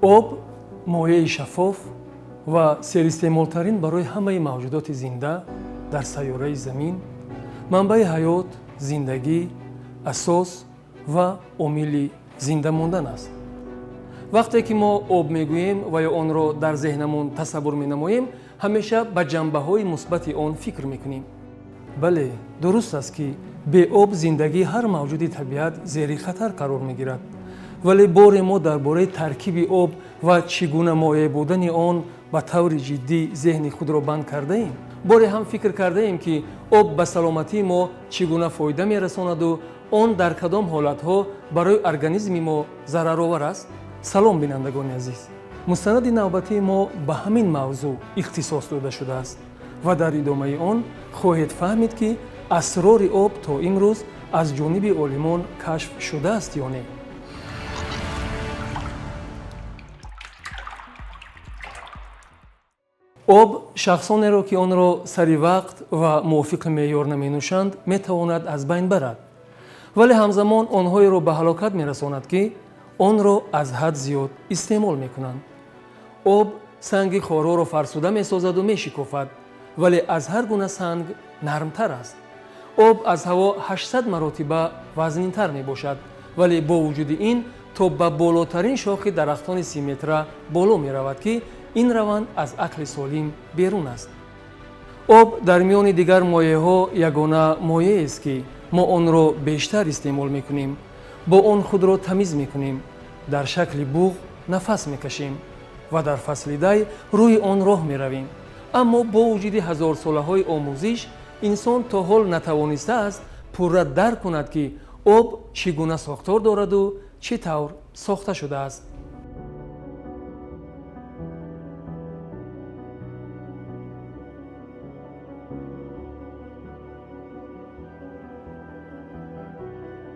Об моеи шаффоф ва серистеъмолтарин барои ҳамаи мавҷудоти зинда дар сайёраи Замин, манбаи ҳаёт, зиндагӣ, асос ва омили зинда мондан аст. Вақте ки мо об мегӯем ва ё онро дар зеҳнамон тасаввур менамоем, ҳамеша ба ҷанбаҳои мусбати он фикр мекунем. Бале, дуруст аст, ки бе об зиндагии ҳар мавҷуди табиат зери хатар қарор мегирад. Вале боре мо дар бораи таркиби об ва чӣ гуна моеъ будани он ба таври ҷиддӣ зеҳни худро банд кардаем? Боре ҳам фикр кардаем, ки об ба саломатии мо чӣ гуна фоида мерасонаду он дар кадом ҳолатҳо барои организми мо зараровар аст? Салом, бинандагони азиз! Мустанади навбатии мо ба ҳамин мавзӯъ ихтисос дода шудааст ва дар идомаи он хоҳед фаҳмид, ки асрори об то имрӯз аз ҷониби олимон кашф шудааст ё не. Об шахсонеро, ки онро сари вақт ва мувофиқи меъёр наменӯшанд, метавонад аз байн барад, вале ҳамзамон онҳоеро ба ҳалокат мерасонад, ки онро аз ҳад зиёд истеъмол мекунанд. Об санги хороро фарсуда месозаду мешикофад, вале аз ҳар гуна санг нармтар аст. Об аз ҳаво 800 маротиба вазнинтар мебошад, вале бо вуҷуди ин то ба болотарин шохи дарахтони 30 метра боло меравад, ки ин раванд аз ақли солим берун аст. Об дар миёни дигар моеъҳо ягона моеъест, ки мо онро бештар истеъмол мекунем, бо он худро тамиз мекунем, дар шакли буғ нафас мекашем ва дар фасли дай рӯи он роҳ меравем. Аммо бо вуҷуди ҳазорсолаҳои омӯзиш, инсон то ҳол натавонистааст пурра дарк кунад, ки об чӣ гуна сохтор дораду чӣ тавр сохта шудааст.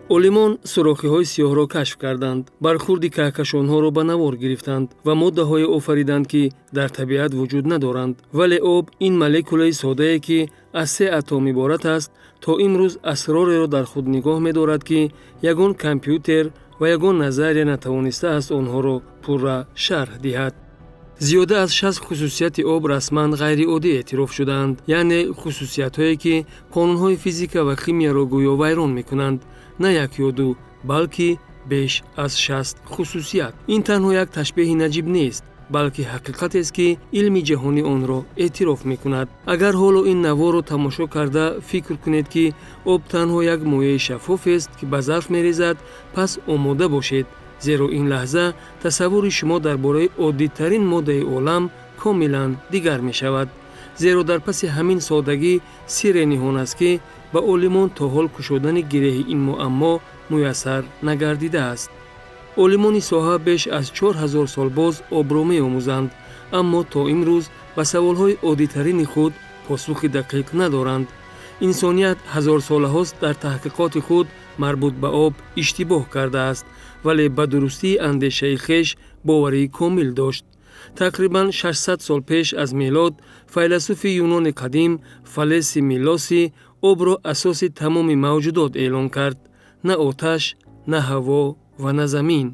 Олимон сурохиҳои сиёҳро кашф карданд, бархурди каҳкашонҳоро ба навор гирифтанд ва моддаҳое офариданд, ки дар табиат вуҷуд надоранд. Вале об, ин молекулаи содае, ки аз се атом иборат аст, то имрӯз асрореро дар худ нигоҳ медорад, ки ягон компютер ва ягон назария натавонистааст онҳоро пурра шарҳ диҳад. Зиёда аз 60 хусусияти об расман ғайриоддӣ эътироф шудаанд, яъне хусусиятҳое, ки қонунҳои физика ва химияро гӯё вайрон мекунанд. На як ё ду, балки беш аз 60 хусусият. Ин танҳо як ташбеҳи наҷиб нест, балки ҳақиқатест, ки илми ҷаҳонӣ онро эътироф мекунад. Агар ҳоло ин наворро тамошо карда фикр кунед, ки об танҳо як моеи шаффофест, ки ба зарф мерезад, пас омода бошед, зеро ин лаҳза тасаввури шумо дар бораи оддитарин моддаи олам комилан дигар мешавад, зеро дар паси ҳамин содагӣ сирре ниҳон аст, ки ба олимон то ҳол кушодани гиреҳи ин муаммо муяссар нагардидааст. Олимони соҳа беш аз 4000 сол боз обро меомӯзанд, аммо то имрӯз ба саволҳои оддитарини худ посухи дақиқ надоранд. Инсоният ҳазорсолаҳост дар таҳқиқоти худ марбут ба об иштибоҳ кардааст, вале ба дурустии андешаи хеш боварии комил дошт. Тақрибан 600 сол пеш аз мелод файласуфи юнони қадим Фалеси Милоси обро асоси тамоми мавҷудот эълон кард. На оташ, на ҳаво ва на замин,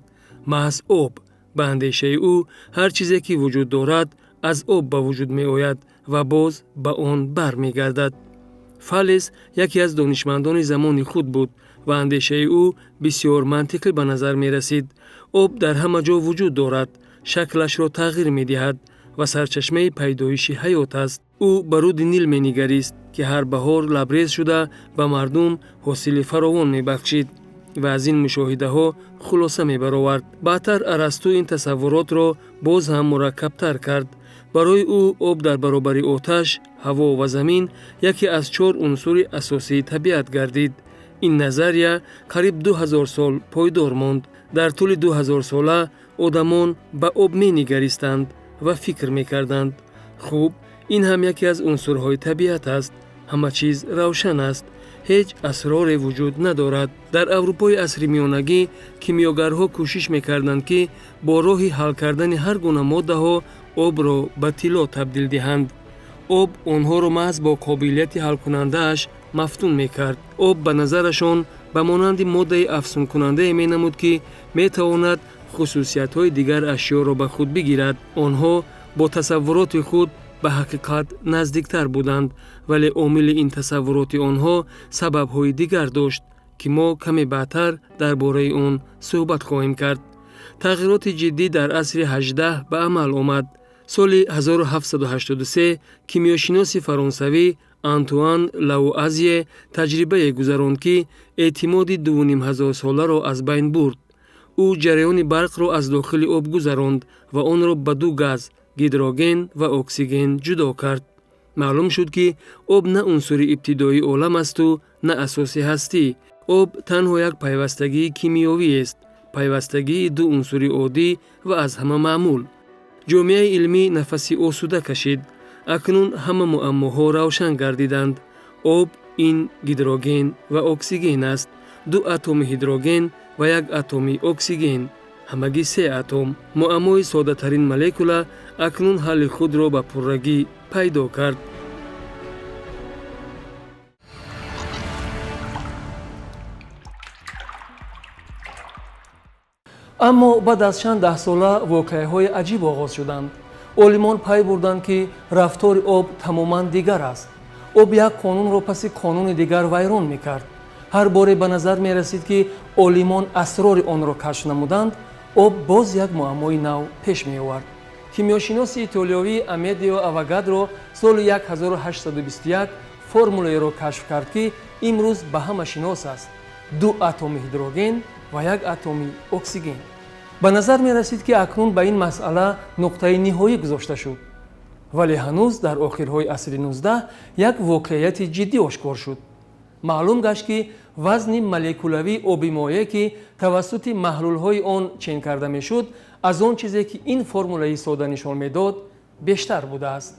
маҳз об. Ба андешаи ӯ, ҳар чизе ки вуҷуд дорад, аз об ба вуҷуд меояд ва боз ба он бармегардад. Фалес яке аз донишмандони замони худ буд ва андешаи ӯ бисёр мантиқӣ ба назар мерасид. Об дар ҳама ҷо вуҷуд дорад, шаклашро тағйир медиҳад ва сарчашмаи пайдоиши ҳаёт аст. Ӯ ба руди Нил менигарист, ки ҳар баҳор лабрез шуда ба мардум ҳосили фаровон мебахшид, ва аз ин мушоҳидаҳо хулоса мебаровард. Баъдтар Арасту ин тасаввуротро боз ҳам мураккабтар кард. Барои ӯ об дар баробари оташ, ҳаво ва замин яке аз чор унсури асосии табиат гардид. Ин назария қариб 2000 сол пойдор монд. Дар тӯли 2000 сола одамон ба об менигаристанд ва фикр мекарданд: хуб, ин ҳам яке аз унсурҳои табиат аст, ҳама чиз равшан аст, ҳеҷ асроре вуҷуд надорад. Дар Аврупои асри миёнагӣ кимиёгарҳо кӯшиш мекарданд, ки бо роҳи ҳал кардани ҳар гуна моддаҳо обро ба тилло табдил диҳанд. Об онҳоро маҳз бо қобилияти ҳалкунандааш мафтун мекард. Об ба назарашон ба монанди моддаи афсункунандае менамуд, ки метавонад хусусиятҳои дигар ашёро ба худ бигирад. Онҳо бо тасаввуроти худ ба ҳақиқат наздиктар буданд, вале омили ин тасаввуроти онҳо сабабҳои дигар дошт, ки мо каме баъдтар дар бораи он суҳбат хоҳем кард. Тағйироти ҷиддӣ дар асри 18 ба амал омад. Соли 1783 кимиёшиноси фаронсавӣ Антуан Лавуазье таҷрибае гузаронд, ки эътимоди 2500 соларо аз байн бурд. Ӯ ҷараёни барқро аз дохили об гузаронд ва онро ба ду газ гидроген ва оксиген ҷудо кард. Маълум шуд, ки об на унсури ибтидоии олам асту на асоси ҳастӣ. Об танҳо як пайвастагии кимиёвиест, пайвастагии ду унсури оддӣ ва аз ҳама маъмул. Ҷомеаи илмӣ нафаси осуда кашид. Акнун ҳама муаммоҳо равшан гардиданд. Об ин гидроген ва оксиген аст. Ду атоми ҳидроген ва як атоми оксиген, ҳамагӣ се атом. Муаммои соддатарин молекула акнун ҳалли худро ба пуррагӣ пайдо кард. Аммо баъд аз чанд даҳсола воқеаҳои аҷиб оғоз шуданд. Олимон пай бурданд, ки рафтори об тамоман дигар аст. Об як қонунро паси қонуни дигар вайрон мекард. Ҳар боре ба назар мерасид, ки олимон асрори онро кашф намуданд, об боз як муаммои нав пеш меовард. Кимиёшиноси итолиёвӣ Амедео Авогадро соли 1821 формулаеро кашф кард, ки имрӯз ба ҳама шинос аст: ду атоми ҳидроген ва як атоми оксиген. Ба назар мерасид, ки акнун ба ин масъала нуқтаи ниҳоӣ гузошта шуд, вале ҳанӯз дар охирҳои асри 19 як воқеияти ҷиддӣ ошкор шуд. Маълум гашт, ки вазни молекулавии оби моеъ, ки тавассути маҳлулҳои он чен карда мешуд, аз он чизе, ки ин формулаи сода нишон медод, бештар будааст.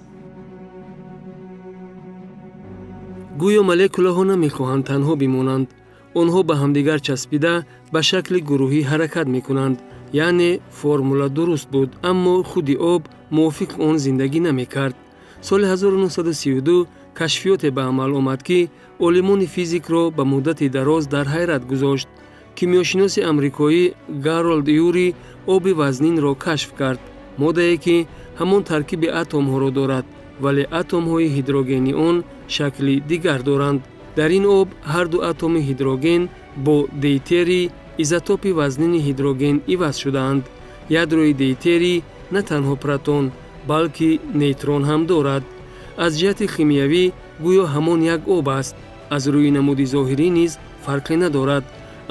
Гӯё молекулаҳо намехоҳанд танҳо бимонанд. Онҳо ба ҳамдигар часпида ба шакли гурӯҳӣ ҳаракат мекунанд. Яъне формула дуруст буд, аммо худи об мувофиқи он зиндагӣ намекард. Соли 1932 кашфиёте ба амал омад, ки олимони физикро ба муддати дароз дар ҳайрат гузошт. Кимиёшиноси амрикоӣ Гаролд Юри оби вазнинро кашф кард, моддае, ки ҳамон таркиби атомҳоро дорад, вале атомҳои ҳидрогени он шакли дигар доранд. Дар ин об ҳар ду атоми ҳидроген бо дейтерий, изотопи вазнини ҳидроген, иваз шудаанд. Ядрои дейтерий на танҳо протон, балки нейтрон ҳам дорад. Аз ҷиҳати химиявӣ гӯё ҳамон як об аст, аз рӯи намуди зоҳирӣ низ фарқе надорад,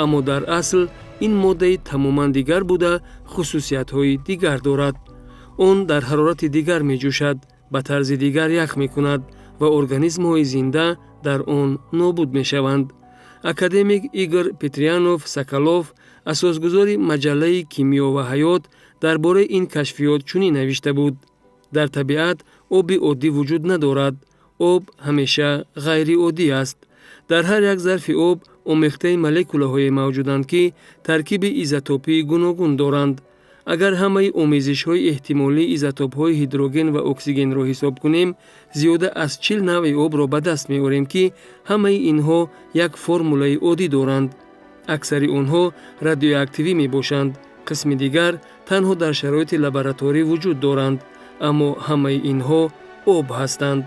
аммо дар асл ин моддаи тамоман дигар буда, хусусиятҳои дигар дорад. Он дар ҳарорати дигар меҷӯшад, ба тарзи дигар ях мекунад ва организмҳои зинда дар он нобуд мешаванд. Академик Игор Петрианов Соколов, асосгузори маҷаллаи «Кимиё ва ҳаёт», дар бораи ин кашфиёт чунин навишта буд: «Дар табиат оби оддӣ вуҷуд надорад. Об ҳамеша ғайриоддӣ аст. Дар ҳар як зарфи об омехтаи молекулаҳое мавҷуданд, ки таркиби изотопии гуногун доранд. Агар ҳамаи омезишҳои эҳтимолии изотопҳои ҳидроген ва оксигенро ҳисоб кунем, зиёда аз 40 навъи обро ба даст меорем, ки ҳамаи инҳо як формулаи оддӣ доранд. Аксари онҳо радиоактивӣ мебошанд, қисми дигар танҳо дар шароити лабораторӣ вуҷуд доранд, аммо ҳамаи инҳо об ҳастанд.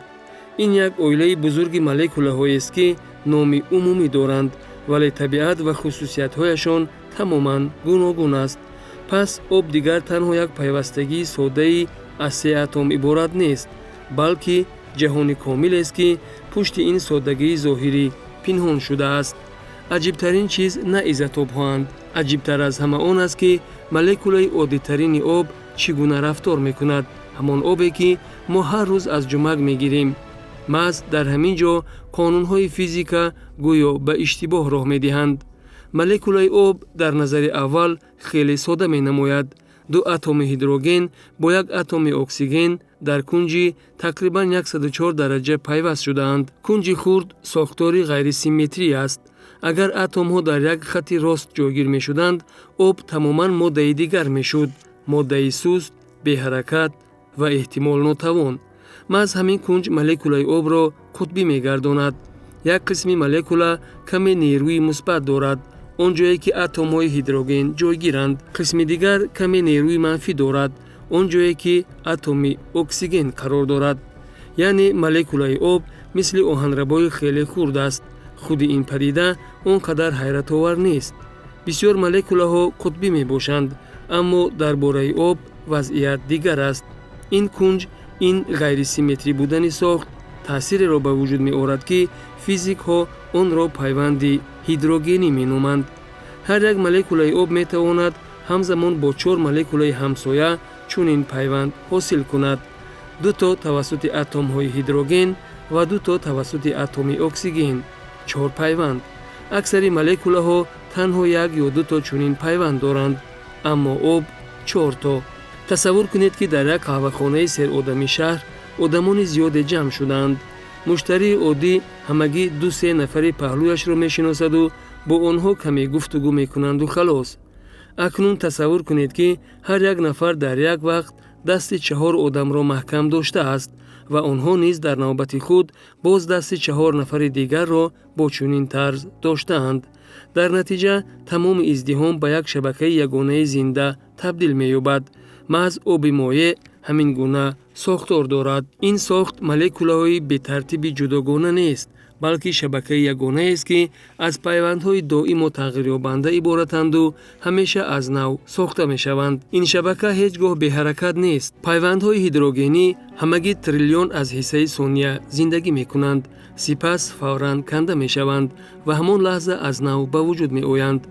Ин як оилаи бузурги молекулаҳоест, ки номи умумӣ доранд, вале табиат ва хусусиятҳояшон тамоман гуногун аст. Пас об дигар танҳо як пайвастагии соддаи аз се атом иборат нест, балки ҷаҳони комилест, ки пушти ин соддагии зоҳирӣ пинҳон шудааст. Аҷибтарин чиз на изотопҳоанд. Аҷибтар аз ҳама он аст, ки молекулаи оддитарини об чӣ гуна рафтор мекунад, ҳамон обе, ки мо ҳар рӯз аз ҷумак мегирем. Маҳз дар ҳамин ҷо қонунҳои физика гӯё ба иштибоҳ роҳ медиҳанд. Молекулаи об дар назари аввал хеле сода менамояд: ду атоми ҳидроген бо як атоми оксиген дар кунҷи тақрибан 104 дараҷа пайваст шудаанд. Кунҷи хурд сохтори ғайрисимметрӣ аст. Агар атомҳо дар як хатти рост ҷойгир мешуданд, об тамоман моддаи дигар мешуд, моддаи суст, беҳаракат ва эҳтимол нотавон. Маҳз ҳамин кунҷ молекулаи обро қутбӣ мегардонад. Як қисми молекула каме нерӯи мусбат дорад. Он ҷое ки атомҳои ҳидроген ҷойгиранд. Қисми дигар каме нерӯи манфӣ дорад, он ҷое ки атоми оксиген қарор дорад. Яъне молекулаи об мисли оҳанрабои хеле хурд аст. Худи ин падида он қадар ҳайратовар нест. Бисёр молекулаҳо қутбӣ мебошанд, аммо дар бораи об вазъият дигар аст. Ин кунҷ, ин ғайрисимметрӣ будани сохт таъсиреро ба вуҷуд меорад, ки физикҳо онро пайванди ҳидрогенӣ меноманд. Ҳар як молекулаи об метавонад ҳамзамон бо чор молекулаи ҳамсоя чунин пайванд ҳосил кунад: дуто тавассути атомҳои ҳидроген ва дуто тавассути атоми оксиген, чор пайванд. Аксари молекулаҳо танҳо як ё дуто чунин пайванд доранд, аммо об чорто. Тасаввур кунед, ки дар як қаҳвахонаи серодами шаҳр одамони зиёде ҷамъ шудаанд. Муштарии оддӣ ҳамагӣ ду-се нафари паҳлӯяшро мешиносаду бо онҳо каме гуфтугӯ мекунанду халос. Акнун тасаввур кунед, ки ҳар як нафар дар як вақт дасти чаҳор одамро маҳкам доштааст ва онҳо низ дар навбати худ боз дасти чаҳор нафари дигарро бо чунин тарз доштаанд. Дар натиҷа тамоми издиҳом ба як шабакаи ягонаи зинда табдил меёбад. Маҳз оби моеъ ҳамин гуна сохтор дорад. Ин сохт молекулаҳои бетартиби ҷудогона нест, балки шабакаи ягонаест, ки аз пайвандҳои доиму тағйирёбанда иборатанду ҳамеша аз нав сохта мешаванд. Ин шабака ҳеҷ гоҳ беҳаракат нест. Пайвандҳои ҳидрогенӣ ҳамагӣ триллион аз ҳиссаи сония зиндагӣ мекунанд, сипас фавран канда мешаванд ва ҳамон лаҳза аз нав ба вуҷуд меоянд.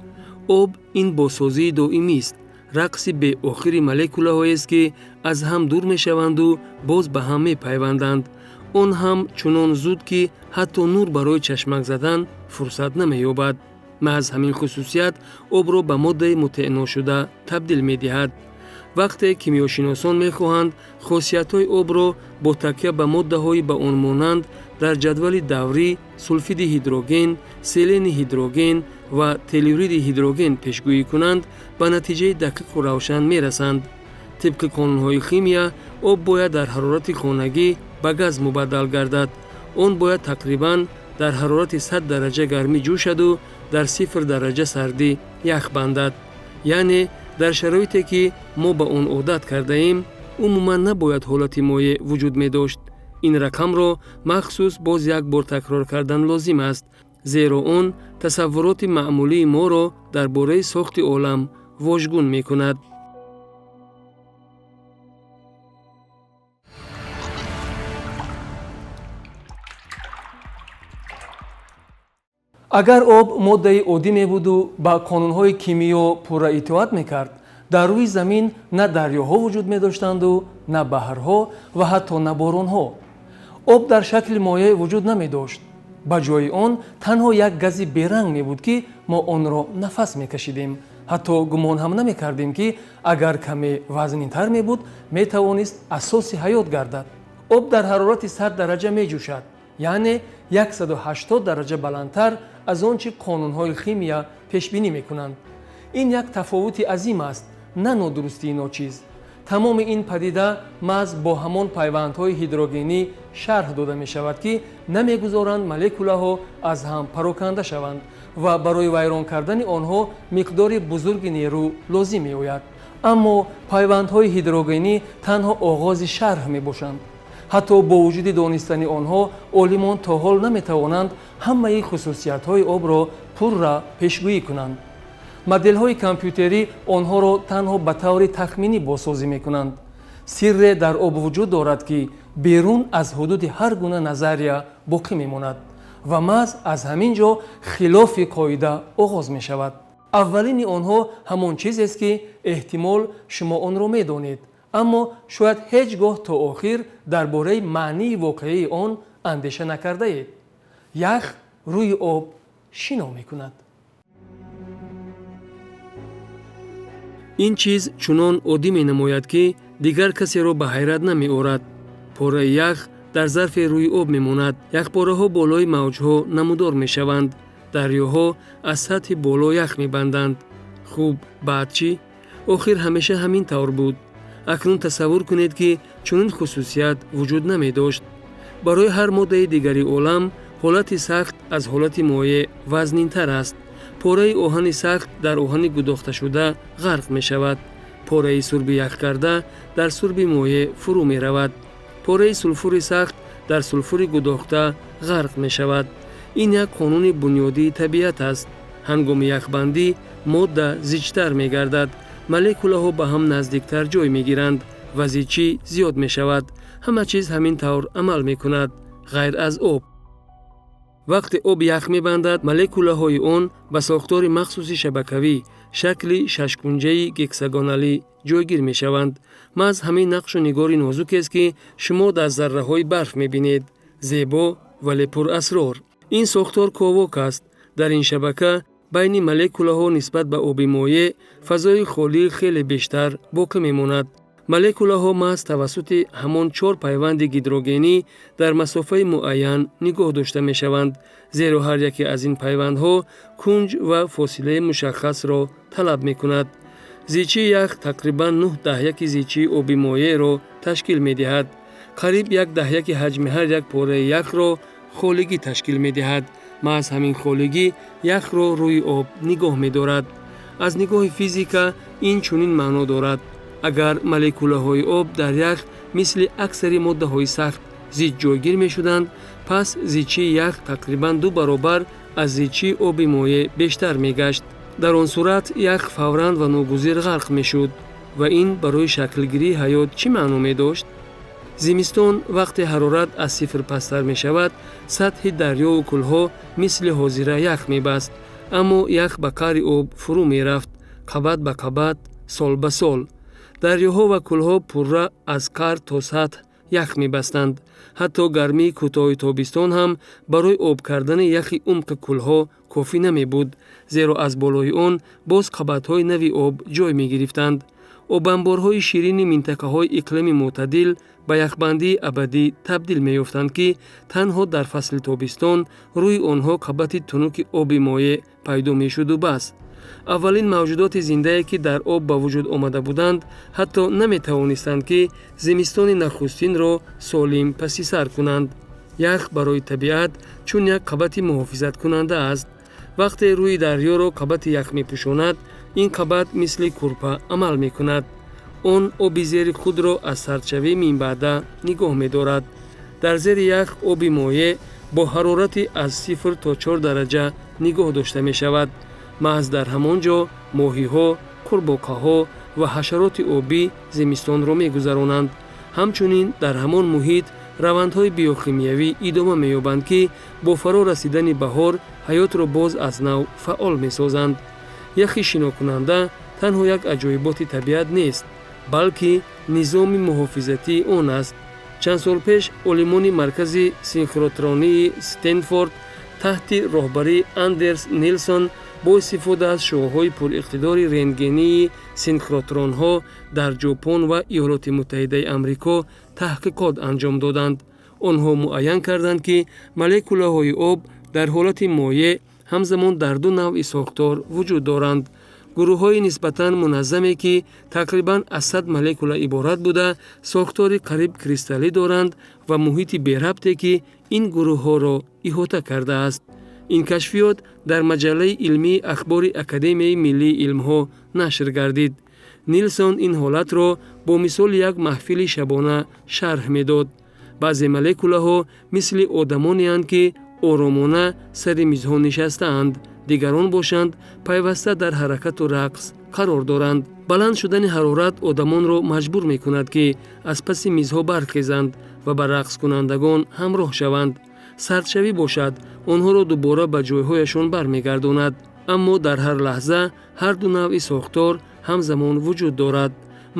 Об ин бозсозии доимист, рақси беохири молекулаҳоест, ки аз ҳам дур мешаванду боз ба ҳам мепайванданд, он ҳам чунон зуд, ки ҳатто нур барои чашмак задан фурсат намеёбад. Маҳз ҳамин хусусият обро ба моддаи мутеъношуда табдил медиҳад. Вақте кимиёшиносон мехоҳанд хосиятҳои обро бо такя ба моддаҳои ба он монанд дар ҷадвали даврӣ сулфиди ҳидроген, селени ҳидроген ва теллуриди ҳидроген пешгӯӣ кунанд, ба натиҷаи дақиқу равшан мерасанд. Тибқи қонунҳои химия, об бояд дар ҳарорати хонагӣ ба газ мубаддал гардад. Он бояд тақрибан дар ҳарорати 100 дараҷа гармӣ ҷӯшаду дар 0 дараҷа сардӣ ях бандад. Яъне дар шароите, ки мо ба он одат кардаем, умуман набояд ҳолати моеъ вуҷуд медошт. Ин рақамро махсус боз як бор такрор кардан лозим аст, зеро он тасаввуроти маъмулии моро дар бораи сохти олам вожгун мекунад. Агар об моддаи оддӣ мебуду ба қонунҳои кимиё пурра итоат мекард, дар рӯи замин на дарёҳо вуҷуд медоштанду на баҳрҳо ва ҳатто на боронҳо. Об дар шакли моеъ вуҷуд намедошт. Ба ҷои он танҳо як гази беранг мебуд, ки мо онро нафас мекашидем. Ҳатто гумон ҳам намекардем, ки агар каме вазнинтар мебуд, метавонист асоси ҳаёт гардад. Об дар ҳарорати 100 дараҷа меҷӯшад, яъне 180 дараҷа баландтар аз он чи қонунҳои химия пешбинӣ мекунанд. Ин як тафовути азим аст, на нодурустии ночиз. Тамоми ин падида маҳз бо ҳамон пайвандҳои ҳидрогенӣ шарҳ дода мешавад, ки намегузоранд молекулаҳо аз ҳам пароканда шаванд ва барои вайрон кардани онҳо миқдори бузурги нерӯ лозим меояд. Аммо пайвандҳои ҳидрогенӣ танҳо оғози шарҳ мебошанд. Ҳатто бо вуҷуди донистани онҳо олимон то ҳол наметавонанд ҳамаи хусусиятҳои обро пурра пешгӯӣ кунанд. Моделҳои компютерӣ онҳоро танҳо ба таври тахминӣ бозсозӣ мекунанд. Сирре дар об вуҷуд дорад, ки берун аз ҳудуди ҳар гуна назария боқӣ мемонад ва маҳз аз ҳамин ҷо хилофи қоида оғоз мешавад. Аввалини онҳо ҳамон чизест, ки эҳтимол шумо онро медонед, аммо шояд ҳеҷ гоҳ то охир дар бораи маънии воқеии он андеша накардаед. Ях рӯи об шино мекунад. Ин чиз чунон оддӣ менамояд, ки дигар касеро ба ҳайрат намеорад. Пораи ях дар зарфе рӯи об мемонад. Яхпораҳо болои мавҷҳо намудор мешаванд. Дарёҳо аз сатҳи боло ях мебанданд. Хуб, баъд чӣ? Охир ҳамеша ҳамин тавр буд. Акнун тасаввур кунед, ки чунин хусусият вуҷуд намедошт. Барои ҳар моддаи дигари олам ҳолати сахт аз ҳолати моеъ вазнинтар аст. Пораи оҳани сахт дар оҳани гудохташуда ғарқ мешавад. Пораи сурби яхкарда дар сурби моеъ фурӯ меравад. Пораи сулфури сахт дар сулфури гудохта ғарқ мешавад. Ин як қонуни бунёдии табиат аст. Ҳангоми яхбандӣ модда зичтар мегардад, молекулаҳо ба ҳам наздиктар ҷой мегиранд ва зичӣ зиёд мешавад. Ҳама чиз ҳамин тавр амал мекунад, ғайр аз об. Вақте об ях мебандад, молекулаҳои он ба сохтори махсуси шабакавӣ, шакли шашкунҷаи гексагоналӣ ҷойгир мешаванд. Маҳз ҳамин нақшу нигори нозукест, ки шумо дар зарраҳои барф мебинед, зебо, вале пурасрор. Ин сохтор ковок аст. Дар ин шабака байни молекулаҳо нисбат ба оби моеъ фазои холӣ хеле бештар боқӣ мемонад. Молекулаҳо маҳз тавассути ҳамон чор пайванди гидрогенӣ дар масофаи муайян нигоҳ дошта мешаванд, зеро ҳар яке аз ин пайвандҳо кунҷ ва фосилаи мушаххасро талаб мекунад. Зичии ях тақрибан 0,1 зичии оби моеъро ташкил медиҳад. Қариб 1/10 ҳаҷми ҳар як пораи яхро холигӣ ташкил медиҳад. Маҳз ҳамин холигӣ яхро рӯи об нигоҳ медорад. Аз нигоҳи физика ин чунин маъно дорад: агар молекулаҳои об дар ях мисли аксари моддаҳои сахт зич ҷойгир мешуданд, пас зичии ях тақрибан ду баробар аз зичии оби моеъ бештар мегашт. Дар он сурат ях фавран ва ногузир ғарқ мешуд. Ва ин барои шаклгирии ҳаёт чӣ маъно медошт? Зимистон, вақте ҳарорат аз сифр пасттар мешавад, сатҳи дарёву кӯлҳо мисли ҳозира ях мебаст, аммо ях ба қаъри об фурӯ мерафт, қабат ба қабат, сол ба сол. Дарёҳо ва кӯлҳо пурра аз қаър то сатҳ ях мебастанд. Ҳатто гармии кӯтоҳи тобистон ҳам барои об кардани яхи умқи кӯлҳо кофӣ намебуд, зеро аз болои он боз қабатҳои нави об ҷой мегирифтанд. Обанборҳои ширини минтақаҳои иқлими мӯътадил ба яхбандии абадӣ табдил меёфтанд, ки танҳо дар фасли тобистон рӯи онҳо қабати тунуки оби моеъ пайдо мешуду бас. Аввалин мавҷудоти зиндае, ки дар об ба вуҷуд омада буданд, ҳатто наметавонистанд, ки зимистони нахустинро солим паси сар кунанд. Ях барои табиат чун як қабати муҳофизаткунанда аст. Вақте рӯи дарёро қабати ях мепӯшонад, ин қабат мисли кӯрпа амал мекунад. Он оби зери худро аз сардшавии минбаъда нигоҳ медорад. Дар зери ях оби моеъ бо ҳарорати аз 0 то 4 дараҷа нигоҳ дошта мешавад. Маҳз дар ҳамон ҷо моҳиҳо, қурбоқаҳо ва ҳашароти обӣ зимистонро мегузаронанд. Ҳамчунин дар ҳамон муҳит равандҳои биохимиявӣ идома меёбанд, ки бо фаро расидани баҳор ҳаётро боз аз нав фаъол месозанд. Яхи шинокунанда танҳо як аҷоиботи табиат нест, балки низоми муҳофизатии он аст. Чанд сол пеш олимони Маркази синхротронии Стенфорд таҳти роҳбарии Андерс Нилсон бо истифода аз шуоъҳои пуриқтидори рентгении синхротронҳо дар Ҷопон ва Иёлоти Муттаҳидаи Амрико таҳқиқот анҷом доданд. Онҳо муайян карданд, ки молекулаҳои об дар ҳолати моеъ ҳамзамон дар ду навъи сохтор вуҷуд доранд: гурӯҳҳои нисбатан муназзаме, ки тақрибан аз 100 молекула иборат буда, сохтори қариб кристаллӣ доранд, ва муҳити берабте, ки ин гурӯҳҳоро иҳота кардааст. Ин кашфиёт дар маҷаллаи илмии Ахбори Академияи миллии илмҳо нашр гардид. Нилсон ин ҳолатро бо мисоли як маҳфили шабона шарҳ медод. Баъзе молекулаҳо мисли одамонеанд, ки оромона сари мизҳо нишастаанд, дигарон бошанд, пайваста дар ҳаракату рақс қарор доранд. Баланд шудани ҳарорат одамонро маҷбур мекунад, ки аз паси мизҳо бархезанд ва ба рақскунандагон ҳамроҳ шаванд. Сардшавӣ бошад, онҳоро дубора ба ҷойҳояшон бармегардонад. Аммо дар ҳар лаҳза ҳар ду навъи сохтор ҳамзамон вуҷуд дорад.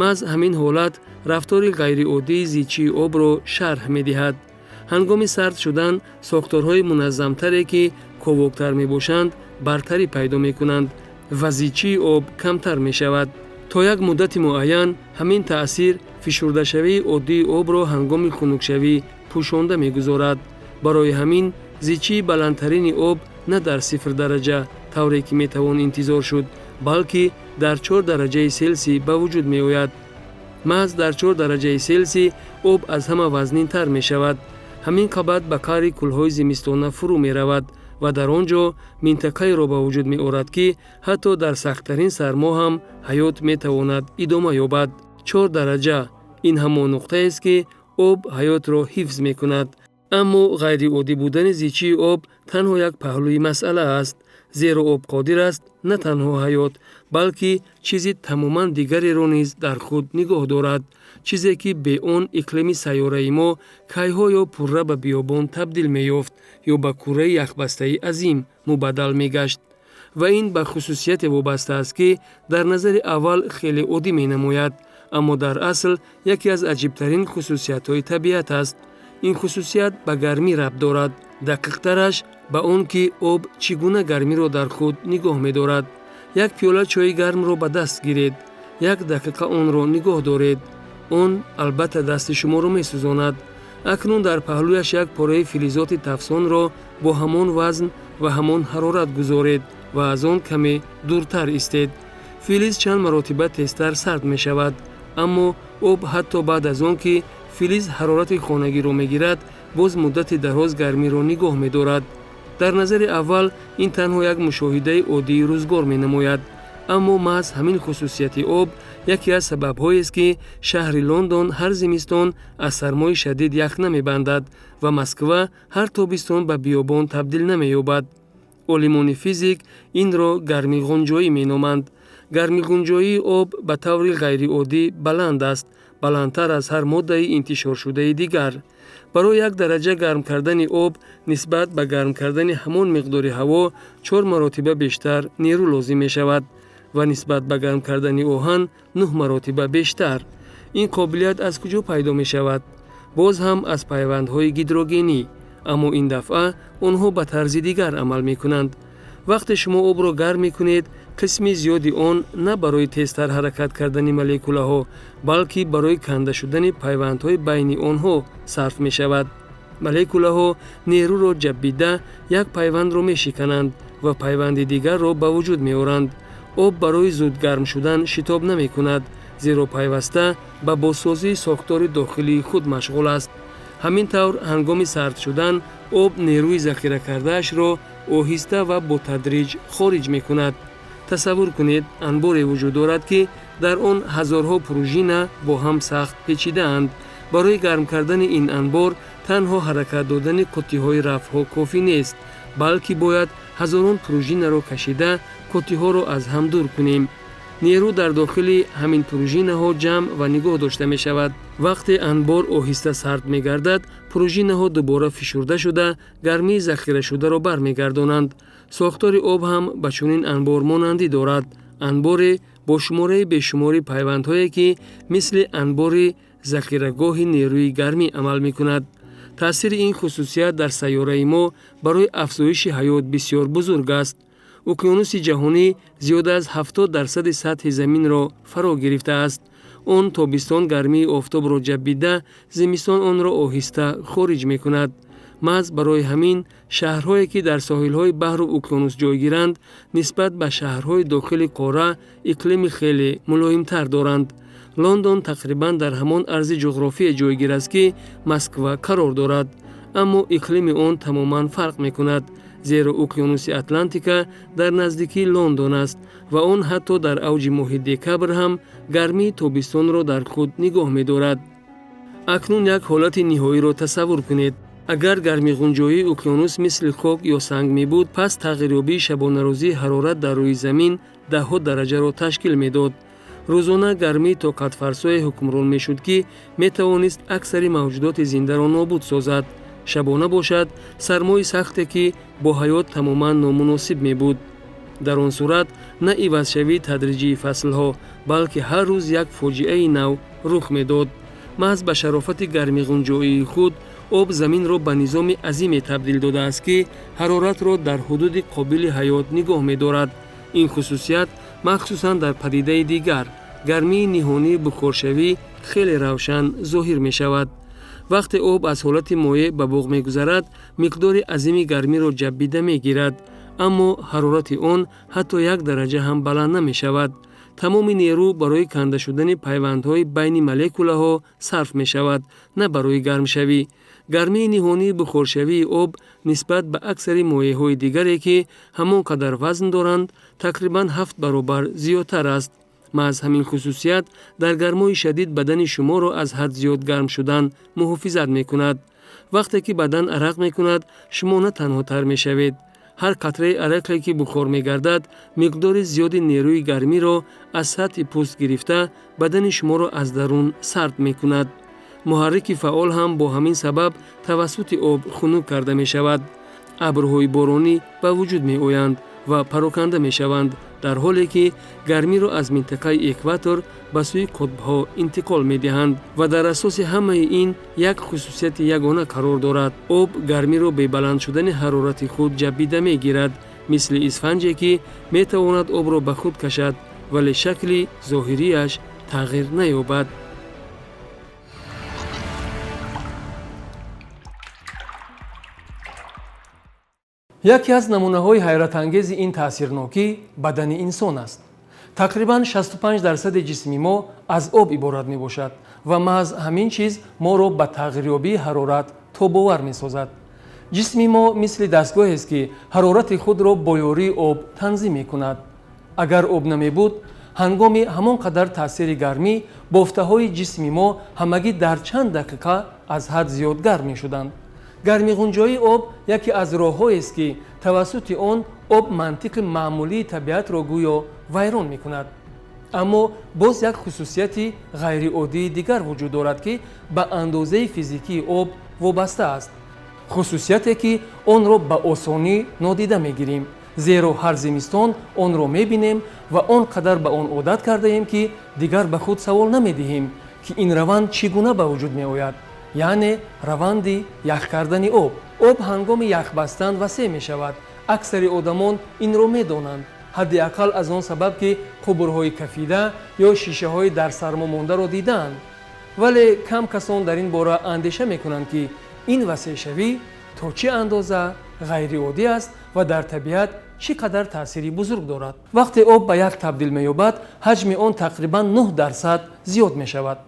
Маҳз ҳамин ҳолат рафтори ғайриоддии зичии обро шарҳ медиҳад. Ҳангоми сард шудан сохторҳои муназзамтаре, ки ковоктар мебошанд, бартарӣ пайдо мекунанд ва зичии об камтар мешавад. То як муддати муайян ҳамин таъсир фишурдашавии оддии обро ҳангоми хунукшавӣ пӯшонда мегузорад. Барои ҳамин зичии баландтарини об на дар 0 дараҷа, тавре ки метавон интизор шуд, балки дар 4 дараҷаи Селсӣ ба вуҷуд меояд. Маҳз дар 4 дараҷаи Селсӣ об аз ҳама вазнинтар мешавад. Ҳамин қабат ба қаъри кӯлҳои зимистона фурӯ меравад. ва дар он ҷо минтақаеро ба вуҷуд меорад, ки ҳатто дар сахттарин сармо ҳам ҳаёт метавонад идома ёбад. 4 дараҷа ин ҳамон нуқтаест, ки об ҳаётро ҳифз мекунад. Аммо ғайриоддӣ будани зичии об танҳо як паҳлӯи масъала аст, зеро об қодир аст на танҳо ҳаёт, балки чизи тамоман дигареро низ дар худ нигоҳ дорад, чизе ки бе он иқлими сайёраи мо кайҳо ё пурра ба биёбон табдил меёфт ё ба кураи яхбастаи азим мубаддал мегашт. Ва ин ба хусусияте вобаста аст, ки дар назари аввал хеле оддӣ менамояд, аммо дар асл яке аз аҷибтарин хусусиятҳои табиат аст. Ин хусусият ба гармӣ рабт дорад, дақиқтараш ба он ки об чӣ гуна гармиро дар худ нигоҳ медорад. Як пиёла чойи гармро ба даст гиред, як дақиқа онро нигоҳ доред. Он албатта дасти шуморо месӯзонад. Акнун дар паҳлӯяш як пораи филизоти тафсонро бо ҳамон вазн ва ҳамон ҳарорат гузоред ва аз он каме дуртар истед. Филиз чанд маротиба тезтар сард мешавад, аммо об ҳатто баъд аз он ки филиз ҳарорати хонагиро мегирад, боз муддати дароз гармиро нигоҳ медорад. Дар назари аввал ин танҳо як мушоҳидаи оддии рӯзгор менамояд, аммо маҳз ҳамин хусусияти об яке аз сабабҳоест, ки шаҳри Лондон ҳар зимистон аз сармои шадид ях намебандад ва Москва ҳар тобистон ба биёбон табдил намеёбад. Олимони физик инро гармиғунҷоӣ меноманд. Гармиғунҷоии об ба таври ғайриоддӣ баланд аст, баландтар аз ҳар моддаи интишоршудаи дигар. Барои як дараҷа гарм кардани об нисбат ба гарм кардани ҳамон миқдори ҳаво 4 маротиба бештар нерӯ лозим мешавад ва нисбат ба гарм кардани оҳан 9 маротиба бештар. Ин қобилият аз куҷо пайдо мешавад? Боз ҳам аз пайвандҳои гидрогенӣ, аммо ин дафъа онҳо ба тарзи дигар амал мекунанд. Вақте шумо обро гарм мекунед, қисми зиёди он на барои тезтар ҳаракат кардани молекулаҳо, балки барои канда шудани пайвандҳои байни онҳо сарф мешавад. Молекулаҳо нерӯро ҷаббида як пайвандро мешикананд ва пайванди дигарро ба вуҷуд меоранд. Об барои зуд гарм шудан шитоб намекунад, зеро пайваста ба бозсозии сохтори дохилии худ машғул аст. Ҳамин тавр, ҳангоми сард шудан об нерӯи захира кардаашро оҳиста ва бо тадриҷ хориҷ мекунад. Тасаввур кунед, анборе вуҷуд дорад, ки дар он ҳазорҳо пружина бо ҳам сахт печидаанд. Барои гарм кардани ин анбор танҳо ҳаракат додани қуттиҳои рафҳо кофӣ нест, балки бояд ҳазорон пружинаро кашида қуттиҳоро аз ҳам дур кунем. Нерӯ дар дохили ҳамин пружинаҳо ҷамъ ва нигоҳ дошта мешавад. Вақте анбор оҳиста сард мегардад, пружинаҳо дубора фишурда шуда гармии захирашударо бармегардонанд. Сохтори об ҳам ба чунин анбор монандӣ дорад. Анборе бо шумораи бешумори пайвандҳое, ки мисли анбори захирагоҳи нерӯи гармӣ амал мекунад. Таъсири ин хусусият дар сайёраи мо барои афзоиши ҳаёт бисёр бузург аст. Уқёнуси ҷаҳонӣ зиёда аз 70% сатҳи заминро фаро гирифтааст. Он тобистон гармии офтобро ҷаббида, зимистон онро оҳиста хориҷ мекунад. Маҳз барои ҳамин шаҳрҳое, ки дар соҳилҳои баҳру уқёнус ҷойгиранд, нисбат ба шаҳрҳои дохили қора иқлими хеле мулоимтар доранд. Лондон тақрибан дар ҳамон арзи ҷуғрофие ҷойгир аст, ки Москва қарор дорад, аммо иқлими он тамоман фарқ мекунад, зеро уқёнуси Атлантика дар наздикии Лондон аст ва он ҳатто дар авҷи моҳи декабр ҳам гармии тобистонро дар худ нигоҳ медорад. Акнун як ҳолати ниҳоиро тасаввур кунед. Агар гармиғунҷоии уқёнус мисли хок ё санг мебуд, пас тағйирёбии шабонарӯзии ҳарорат дар рӯи замин даҳҳо дараҷаро ташкил медод. Рӯзона гармии тоқатфарсое ҳукмрон мешуд, ки метавонист аксари мавҷудоти зиндаро нобуд созад. Шабона бошад, сармои сахте, ки бо ҳаёт тамоман номуносиб мебуд. Дар он сурат на ивазшавии тадриҷии фаслҳо, балки ҳар рӯз як фоҷиаи нав рух медод. Маҳз ба шарофати гармиғунҷоии худ об заминро ба низоми азиме табдил додааст, ки ҳароратро дар ҳудуди қобили ҳаёт нигоҳ медорад. Ин хусусият махсусан дар падидаи дигар, гармии ниҳонии бухоршавӣ, хеле равшан зоҳир мешавад. Вақте об аз ҳолати моеъ ба буғ мегузарад, миқдори азими гармиро ҷаббида мегирад, аммо ҳарорати он ҳатто як дараҷа ҳам баланд намешавад. Тамоми нерӯ барои канда шудани пайвандҳои байни молекулаҳо сарф мешавад, на барои гармшавӣ. Гармии ниҳонии бухоршавии об нисбат ба аксари моеъҳои дигаре, ки ҳамон қадар вазн доранд, тақрибан 7 баробар зиёдтар аст. Маҳз ҳамин хусусият дар гармои шадид бадани шуморо аз ҳад зиёд гарм шудан муҳофизат мекунад. Вақте ки бадан арақ мекунад, шумо на танҳо тар мешавед. Ҳар қатраи арақе, ки бухор мегардад, миқдори зиёди нерӯи гармиро аз сатҳи пӯст гирифта бадани шуморо аз дарун сард мекунад. Муҳаррики фаъол ҳам бо ҳамин сабаб тавассути об хунук карда мешавад. Абрҳои боронӣ ба вуҷуд меоянд ва пароканда мешаванд, дар ҳоле ки гармиро аз минтақаи экватор ба сӯи қутбҳо интиқол медиҳанд. Ва дар асоси ҳамаи ин як хусусияти ягона қарор дорад. Об гармиро бе баланд шудани ҳарорати худ ҷаббида мегирад, мисли исфанҷе, ки метавонад обро ба худ кашад, вале шакли зоҳирияш тағйир наёбад. Яке аз намунаҳои ҳайратангези ин таъсирнокӣ бадани инсон аст. Тақрибан 65% ҷисми мо аз об иборат мебошад ва маҳз ҳамин чиз моро ба тағйирёбии ҳарорат тобовар месозад. Ҷисми мо мисли дастгоҳест, ки ҳарорати худро бо ёрии об танзим мекунад. Агар об намебуд, ҳангоми ҳамон қадар таъсири гармӣ бофтаҳои ҷисми мо ҳамагӣ дар чанд дақиқа аз ҳад зиёд гарм мешуданд. Гармиғунҷоии об яке аз роҳҳоест, ки тавассути он об мантиқи маъмулии табиатро гӯё вайрон мекунад. Аммо боз як хусусияти ғайриоддии дигар вуҷуд дорад, ки ба андозаи физикии об вобаста аст. Хусусияте, ки онро ба осонӣ нодида мегирем, зеро ҳар зимистон онро мебинем ва он қадар ба он одат кардаем, ки дигар ба худ савол намедиҳем, ки ин раванд чӣ гуна ба вуҷуд меояд, яъне раванди ях кардани об. Об ҳангоми яхбастан васеъ мешавад. Аксари одамон инро медонанд, ҳадди ақал аз он сабаб, ки қубурҳои кафида ё шишаҳои дар сармо мондаро дидаанд. Вале кам касон дар ин бора андеша мекунанд, ки ин васеъшавӣ то чӣ андоза ғайриоддӣ аст ва дар табиат чӣ қадар таъсири бузург дорад. Вақте об ба ях табдил меёбад, ҳаҷми он тақрибан 9% зиёд мешавад.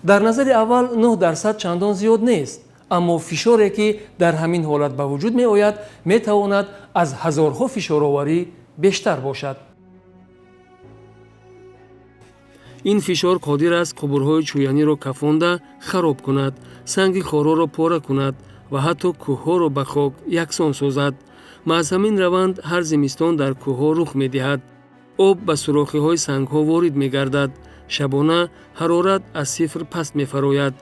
Дар назари аввал 9% чандон зиёд нест, аммо фишоре, ки дар ҳамин ҳолат ба вуҷуд меояд, метавонад аз ҳазорҳо фишороварӣ бештар бошад. Ин фишор қодир аст қубурҳои чӯяниро кафонда хароб кунад, санги хороро пора кунад ва ҳатто кӯҳҳоро ба хок яксон созад. Маҳз ҳамин раванд ҳар зимистон дар кӯҳҳо рух медиҳад. Об ба сурохиҳои сангҳо ворид мегардад. Шабона ҳарорат аз сифр паст мефарояд.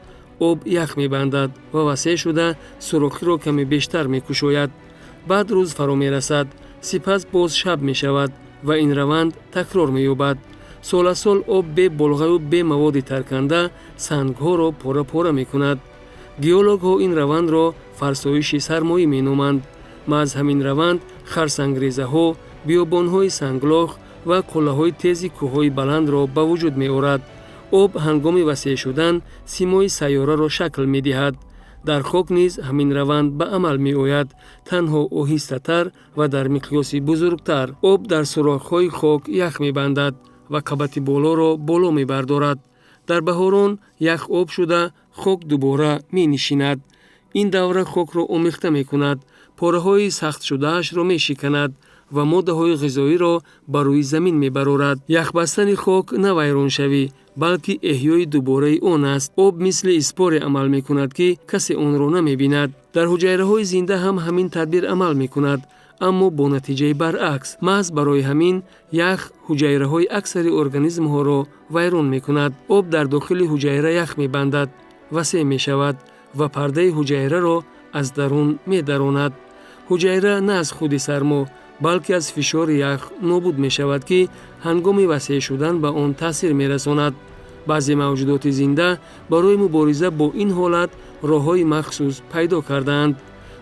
Об ях мебандад ва васеъ шуда сурохиро каме бештар мекушояд. Баъд рӯз фаро мерасад, сипас боз шаб мешавад ва ин раванд такрор меёбад. Сол аз сол об бе болғаю бе маводи тарканда сангҳоро пора-пора мекунад. Геологҳо ин равандро фарсоиши сармоӣ меноманд. Маҳз ҳамин раванд харсангрезаҳо, биёбонҳои санглох ва қуллаҳои тези кӯҳҳои баландро ба вуҷуд меорад. Об ҳангоми васеъ шудан симои сайёраро шакл медиҳад. Дар хок низ ҳамин раванд ба амал меояд, танҳо оҳистатар ва дар миқёси бузургтар. Об дар сурохҳои хок ях мебандад ва қабати болоро боло мебардорад. Дар баҳорон ях об шуда хок дубора менишинад. Ин давра хокро омехта мекунад, пораҳои сахтшудаашро мешиканад ва моддаҳои ғизоиро ба рӯи замин мебарорад. Яхбастани хок на вайроншавӣ, балки эҳёи дубораи он аст. Об мисли испоре амал мекунад, ки касе онро намебинад. Дар ҳуҷайраҳои зинда ҳам ҳамин тадбир амал мекунад, аммо бо натиҷаи баръакс. Маҳз барои ҳамин ях ҳуҷайраҳои аксари организмҳоро вайрон мекунад. Об дар дохили ҳуҷайра ях мебандад, васеъ мешавад ва пардаи ҳуҷайраро аз дарун медаронад. Ҳуҷайра на аз худи сармо, балки аз фишори ях нобуд мешавад, ки ҳангоми васеъ шудан ба он таъсир мерасонад. Баъзе мавҷудоти зинда барои мубориза бо ин ҳолат роҳҳои махсус пайдо кардаанд.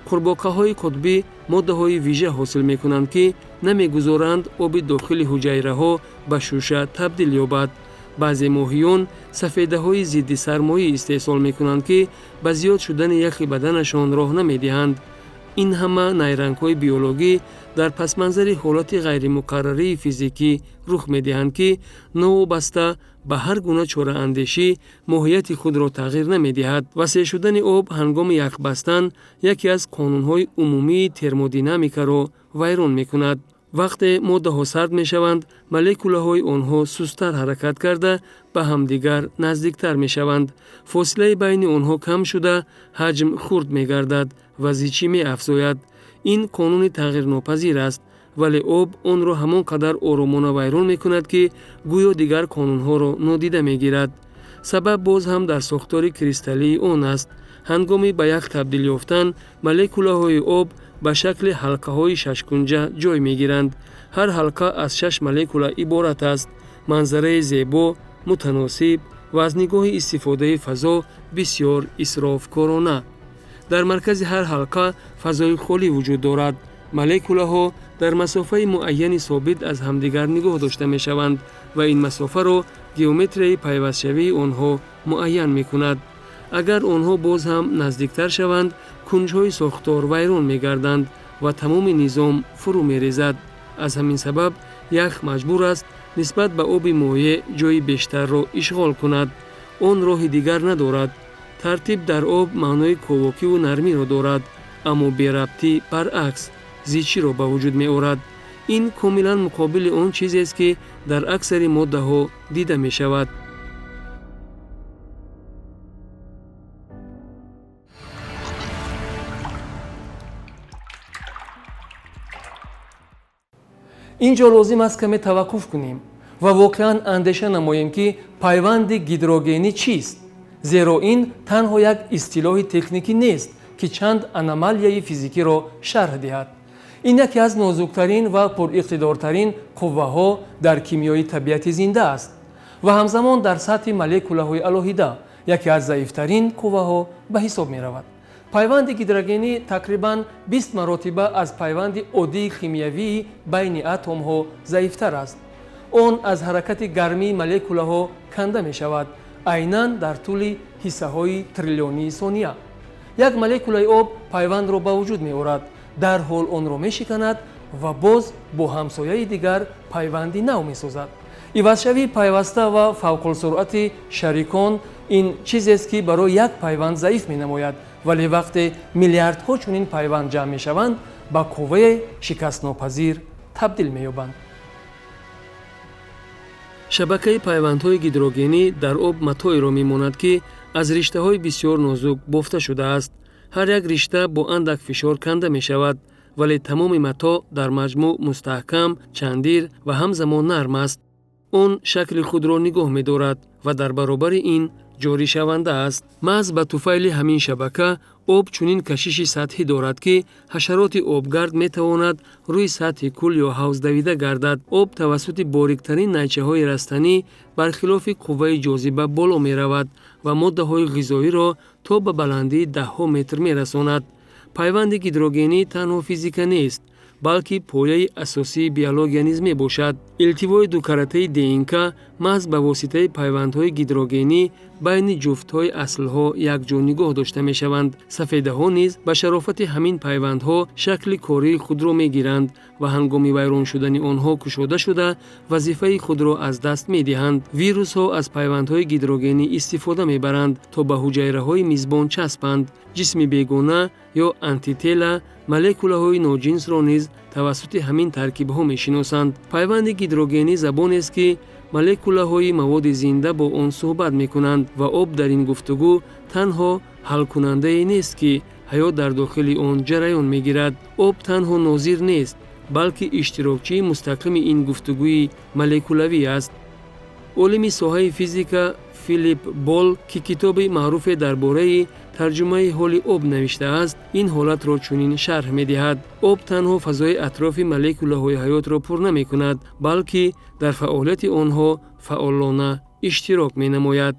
Қурбоқаҳои қутбӣ моддаҳои вижа ҳосил мекунанд, ки намегузоранд оби дохили ҳуҷайраҳо ба шуша табдил ёбад. Баъзе моҳиён сафедаҳои зидди сармоӣ истеҳсол мекунанд, ки ба зиёд шудани яхи баданашон роҳ намедиҳанд. Ин ҳама найрангҳои биологӣ дар пасманзари ҳолати ғайримуқаррарии физикӣ рух медиҳанд, ки новобаста ба ҳар гуна чораандешӣ моҳияти худро тағйир намедиҳад. Васеъ шудани об ҳангоми яхбастан яке аз қонунҳои умумии термодинамикаро вайрон мекунад. Вақте моддаҳо сард мешаванд, молекулаҳои онҳо сусттар ҳаракат карда, ба ҳамдигар наздиктар мешаванд. Фосилаи байни онҳо кам шуда, ҳаҷм хурд мегардад ва зичӣ меафзояд. Ин қонуни тағйирнопазир аст, вале об онро ҳамон қадар оромона вайрон мекунад, ки гӯё дигар қонунҳоро нодида мегирад. Сабаб боз ҳам дар сохтори кристаллии он аст. Ҳангоми ба ях табдил ёфтан, молекулаҳои об ба шакли ҳалқаҳои шашкунҷа ҷой мегиранд. Ҳар ҳалқа аз шаш молекула иборат аст. Манзараи зебо, мутаносиб ва аз нигоҳи истифодаи фазо бисёр исрофкорона. Дар маркази ҳар ҳалқа фазои холӣ вуҷуд дорад. Молекулаҳо дар масофаи муайяни собит аз ҳамдигар нигоҳ дошта мешаванд ва ин масофаро геометрияи пайвастшавии онҳо муайян мекунад. Агар онҳо боз ҳам наздиктар шаванд, кунҷҳои сохтор вайрон мегарданд ва тамоми низом фурӯ мерезад. Аз ҳамин сабаб ях маҷбур аст нисбат ба оби моеъ ҷои бештарро ишғол кунад. Он роҳи дигар надорад. Тартиб дар об маънои ковокиву нармиро дорад, аммо берабтӣ баръакс зичиро ба вуҷуд меорад. Ин комилан муқобили он чизест, ки дар аксари моддаҳо дида мешавад. Ин ҷо лозим аст каме таваққуф кунем ва воқеан андеша намоем, ки пайванди гидрогенӣ чист, зеро ин танҳо як истилоҳи техникӣ нест, ки чанд аномалияи физикиро шарҳ диҳад. Ин яке аз нозуктарин ва пуриқтидортарин қувваҳо дар кимиёи табиати зинда аст ва ҳамзамон дар сатҳи молекулаҳои алоҳида яке аз заифтарин қувваҳо ба ҳисоб меравад. Пайванди гидрогенӣ тақрибан 20 маротиба аз пайванди оддии химиявии байни атомҳо заифтар аст. Он аз ҳаракати гармии молекулаҳо канда мешавад, айнан дар тӯли ҳиссаҳои триллионии сония. Як молекулаи об пайвандро ба вуҷуд меорад, дарҳол онро мешиканад ва боз бо ҳамсояи дигар пайванди нав месозад. Ивазшавии пайваста ва фавқулсуръати шарикон ин чизест, ки барои як пайванд заиф менамояд, вале вақте миллиардҳо чунин пайванд ҷамъ мешаванд, ба қувваи шикастнопазир табдил меёбанд. Шабакаи пайвандҳои гидрогенӣ дар об матоеро мемонад, ки аз риштаҳои бисёр нозук бофта шудааст. Ҳар як ришта бо андак фишор канда мешавад, вале тамоми матоъ дар маҷмӯъ мустаҳкам, чандир ва ҳамзамон нарм аст. Он шакли худро нигоҳ медорад ва дар баробари ин ҷоришаванда аст. Маҳз ба туфайли ҳамин шабака об чунин кашиши сатҳӣ дорад, ки ҳашароти обгард метавонад рӯи сатҳи кӯл ё ҳавз давида гардад. Об тавассути бориктарин найчаҳои растанӣ бархилофи қувваи ҷозиба боло меравад ва моддаҳои ғизоиро то ба баландии даҳҳо метр мерасонад. Пайванди гидрогенӣ танҳо физика нест, балки пояи асосии биология низ мебошад. Илтивои дукаратаи ДНК маҳз ба воситаи пайвандҳои гидрогенӣ байни ҷуфтҳои аслҳо якҷо нигоҳ дошта мешаванд. Сафедаҳо низ ба шарофати ҳамин пайвандҳо шакли кории худро мегиранд ва ҳангоми вайрон шудани онҳо кушода шуда вазифаи худро аз даст медиҳанд. Вирусҳо аз пайвандҳои гидрогенӣ истифода мебаранд, то ба ҳуҷайраҳои мизбон часпанд. Ҷисми бегона ё антитела молекулаҳои ноҷинсро низ тавассути ҳамин таркибҳо мешиносанд. Пайванди гидрогенӣ забонест, ки молекулаҳои маводи зинда бо он суҳбат мекунанд ва об дар ин гуфтугӯ танҳо ҳалкунандае нест, ки ҳаёт дар дохили он ҷараён мегирад. Об танҳо нозир нест, балки иштирокчии мустақими ин гуфтугӯи молекулавӣ аст. Олими соҳаи физика Филип Бол, ки китоби маъруфе дар бораи тарҷумаи ҳоли об навиштааст, ин ҳолатро чунин шарҳ медиҳад. Об танҳо фазои атрофи молекулаҳои ҳаётро пур намекунад, балки дар фаъолияти онҳо фаъолона иштирок менамояд.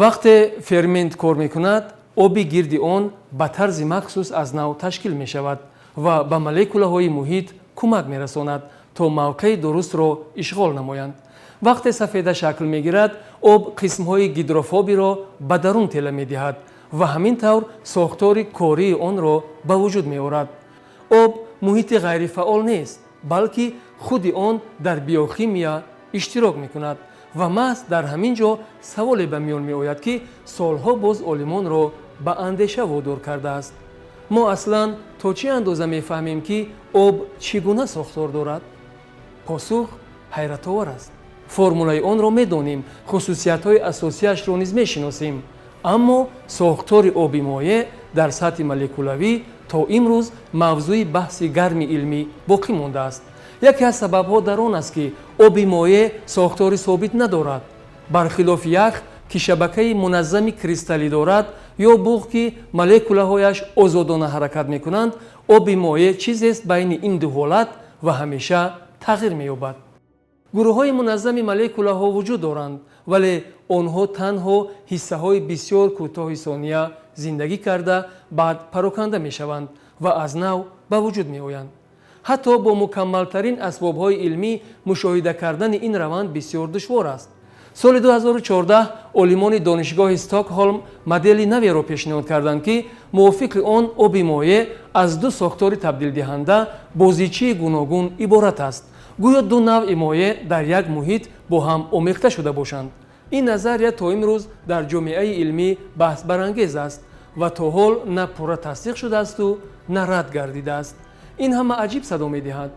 Вақте фермент кор мекунад, оби гирди он ба тарзи махсус аз нав ташкил мешавад ва ба молекулаҳои муҳит кӯмак мерасонад, То мавқеи дурустро ишғол намоянд. Вақте сафеда шакл мегирад, об қисмҳои гидрофобиро ба дарун тела медиҳад ва ҳамин тавр сохтори кории онро ба вуҷуд меорад. Об муҳити ғайрифаъол нест, балки худи он дар биохимия иштирок мекунад. Ва маҳз дар ҳамин ҷо саволе ба миён меояд, ки солҳо боз олимонро ба андеша водор кардааст: мо аслан то чӣ андоза мефаҳмем, ки об чӣ гуна сохтор дорад? Посух ҳайратовар аст. Формулаи онро медонем, хусусиятҳои асосияшро низ мешиносем, аммо сохтори оби моеъ дар сатҳи молекулавӣ то имрӯз мавзӯи баҳси гарми илмӣ боқӣ мондааст. Яке аз сабабҳо дар он аст, ки оби моеъ сохтори собит надорад. Бархилофи ях, ки шабакаи муназзами кристаллӣ дорад, ё буғ, ки молекулаҳояш озодона ҳаракат мекунанд, оби моеъ чизест байни ин ду ҳолат ва ҳамеша тағйир меёбад. Гурӯҳҳои муназзами молекулаҳо вуҷуд доранд, вале онҳо танҳо ҳиссаҳои бисёр кӯтоҳи сония зиндагӣ карда, баъд пароканда мешаванд ва аз нав ба вуҷуд меоянд. Ҳатто бо мукаммалтарин асбобҳои илмӣ мушоҳида кардани ин раванд бисёр душвор аст. Соли 2014 олимони Донишгоҳи Стокҳолм модели наверо пешниҳод карданд, ки мувофиқи он оби моеъ аз ду сохтори табдилдиҳанда бо зичии гуногун иборат аст, гӯё ду навъи моеъ дар як муҳит бо ҳам омехта шуда бошанд. Ин назария то имрӯз дар ҷомеаи илмӣ баҳсбарангез аст ва то ҳол на пурра тасдиқ шудаасту на рад гардидааст. Ин ҳама аҷиб садо медиҳад.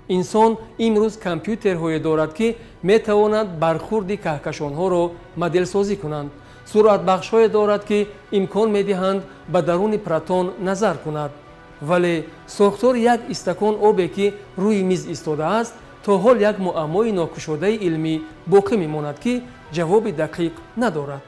Инсон имрӯз компютерҳое дорад, ки метавонанд бархурди каҳкашонҳоро моделсозӣ кунанд, суръатбахшҳое дорад, ки имкон медиҳанд ба даруни протон назар кунад, вале сохтори як истакон обе, ки рӯи миз истодааст, то ҳол як муаммои нокушодаи илмӣ боқӣ мемонад, ки ҷавоби дақиқ надорад.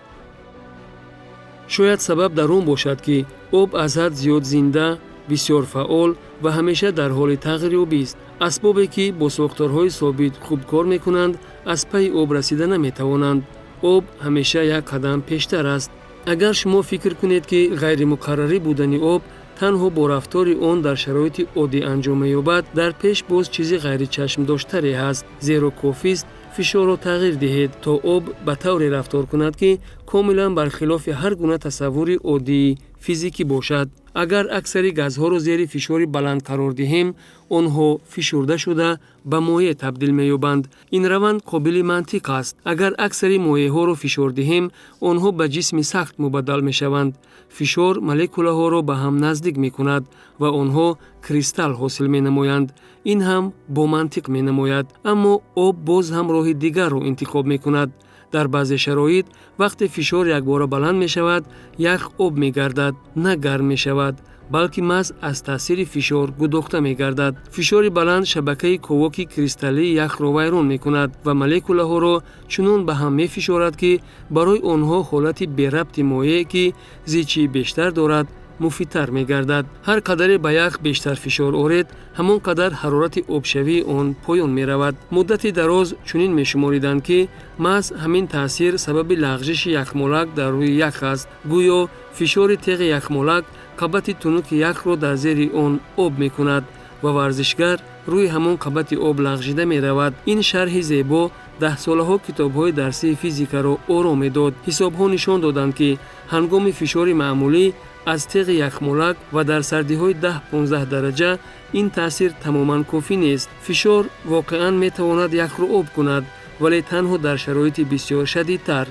Шояд сабаб дар он бошад, ки об аз ҳад зиёд зинда, бисёр фаъол ва ҳамеша дар ҳоли тағйирёбист. Асбобе, ки бо сохторҳои собит хуб кор мекунанд, аз пайи об расида наметавонанд. Об ҳамеша як қадам пештар аст. Агар шумо фикр кунед, ки ғайримуқаррарӣ будани об танҳо бо рафтори он дар шароити оддӣ анҷом меёбад, дар пеш боз чизи ғайричашмдоштаре ҳаст, зеро кофист фишорро тағйир диҳед, то об ба тавре рафтор кунад, ки комилан бархилофи ҳар гуна тасаввури оддии физикӣ бошад. Агар аксари газҳоро зери фишори баланд қарор диҳем, онҳо фишурда шуда ба моеъ табдил меёбанд. Ин раванд қобили мантиқ аст. Агар аксари моеъҳоро фишор диҳем, онҳо ба ҷисми сахт мубаддал мешаванд. Фишор молекулаҳоро ба ҳам наздик мекунад ва онҳо кристалл ҳосил менамоянд. Ин ҳам бо мантиқ менамояд, аммо об боз ҳам роҳи дигарро интихоб мекунад. Дар баъзе шароит, вақте фишор якбора баланд мешавад, ях об мегардад, на гарм мешавад, балки маҳз аз таъсири фишор гудохта мегардад. Фишори баланд шабакаи ковоки кристаллии яхро вайрон мекунад ва молекулаҳоро чунон ба ҳам мефишорад, ки барои онҳо ҳолати берабти моеъ, ки зичии бештар дорад, муфидтар мегардад. Ҳар қадаре ба ях бештар фишор оред, ҳамон қадар ҳарорати обшавии он поён меравад. Муддати дароз чунин мешумориданд, ки маҳз ҳамин таъсир сабаби лағжиши яхмолак дар рӯи ях аст. Гӯё фишори теғи яхмолак қабати тунуки яхро дар зери он об мекунад ва варзишгар рӯи ҳамон қабати об лағжида меравад. Ин шарҳи зебо даҳсолаҳо китобҳои дарсии физикаро ором медод. Ҳисобҳо нишон доданд, ки ҳангоми фишори маъмулӣ аз теғи яхмолак ва дар сардиҳои 10-15 дараҷа ин таъсир тамоман кофӣ нест. Фишор воқеан метавонад яхро об кунад, вале танҳо дар шароити бисёр шадидтар.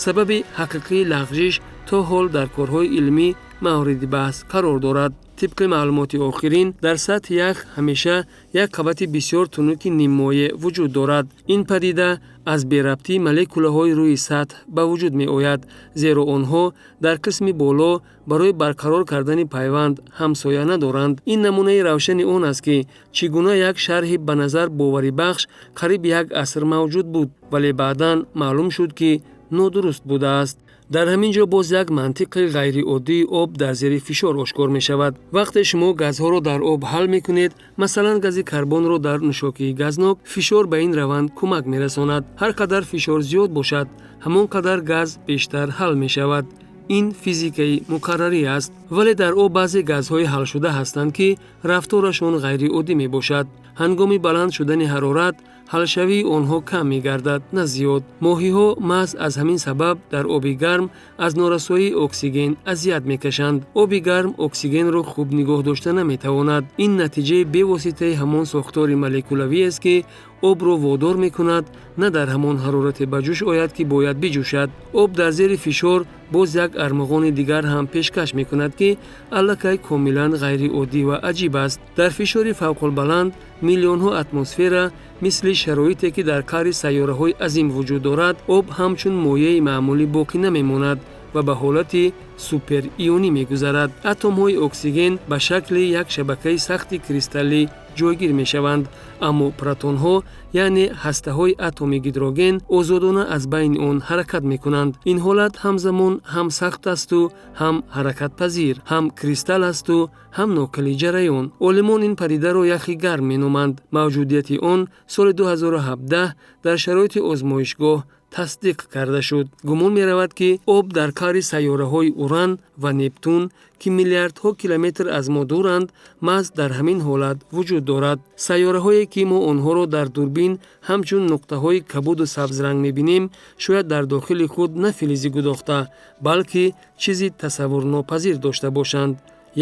Сабаби ҳақиқии лағжиш то ҳол дар корҳои илмӣ мавриди баҳс қарор дорад. Тибқи маълумоти охирин, дар сатҳи ях ҳамеша як қабати бисёр тунуки ниммоеъ вуҷуд дорад. Ин падида аз берабтии молекулаҳои рӯи сатҳ ба вуҷуд меояд, зеро онҳо дар қисми боло барои барқарор кардани пайванд ҳамсоя надоранд. Ин намунаи равшани он аст, ки чӣ гуна як шарҳи ба назар боварибахш қариб як аср мавҷуд буд, вале баъдан маълум шуд, ки нодуруст будааст. Дар ҳамин ҷо боз як мантиқи ғайриоддии об дар зери фишор ошкор мешавад. Вақте шумо газҳоро дар об ҳал мекунед, масалан, гази карбонро дар нӯшокии газнок, фишор ба ин раванд кӯмак мерасонад. Ҳар қадар фишор зиёд бошад, ҳамон қадар газ бештар ҳал мешавад. Ин физикаи муқаррарӣ аст, вале дар об баъзе газҳои ҳалшуда ҳастанд, ки рафторашон ғайриоддӣ мебошад. Ҳангоми баланд шудани ҳарорат ҳалшавии онҳо кам мегардад, на зиёд. Моҳиҳо маҳз аз ҳамин сабаб дар оби гарм аз норасоии оксиген азият мекашанд. Оби гарм оксигенро хуб нигоҳ дошта наметавонад. Ин натиҷаи бевоситаи ҳамон сохтори молекулавиест, ки обро водор мекунад на дар ҳамон ҳарорате ба ҷӯш ояд, ки бояд биҷӯшад. Об дар зери фишор боз як армуғони дигар ҳам пешкаш мекунад, ки аллакай комилан ғайриоддӣ ва аҷиб аст. Дар фишори фавқулбаланд миллионҳо атмосфера, мисли шароите, ки дар қаъри сайёраҳои азим вуҷуд дорад, об ҳамчун моеи маъмулӣ боқӣ намемонад ва ба ҳолати суперионӣ мегузарад. Атомҳои оксиген ба шакли як шабакаи сахти кристаллӣ ҷойгир мешаванд, аммо протонҳо, яъне ҳастаҳои атоми гидроген, озодона аз байни он ҳаракат мекунанд. Ин ҳолат ҳамзамон ҳам сахт асту ҳам ҳаракатпазир, ҳам кристалл асту ҳам нокили ҷараён. Олимон ин падидаро яхи гарм меноманд. Мавҷудияти он соли 2017 дар шароити озмоишгоҳ тасдиқ карда шуд. Гумон меравад, ки об дар қаъри сайёраҳои Уран ва Нептун, ки миллиардҳо километр аз мо дуранд, маҳз дар ҳамин ҳолат вуҷуд дорад. Сайёраҳое, ки мо онҳоро дар дурбин ҳамчун нуқтаҳои кабуду сабзранг мебинем, шояд дар дохили худ на филизи гудохта, балки чизи тасаввурнопазир дошта бошанд.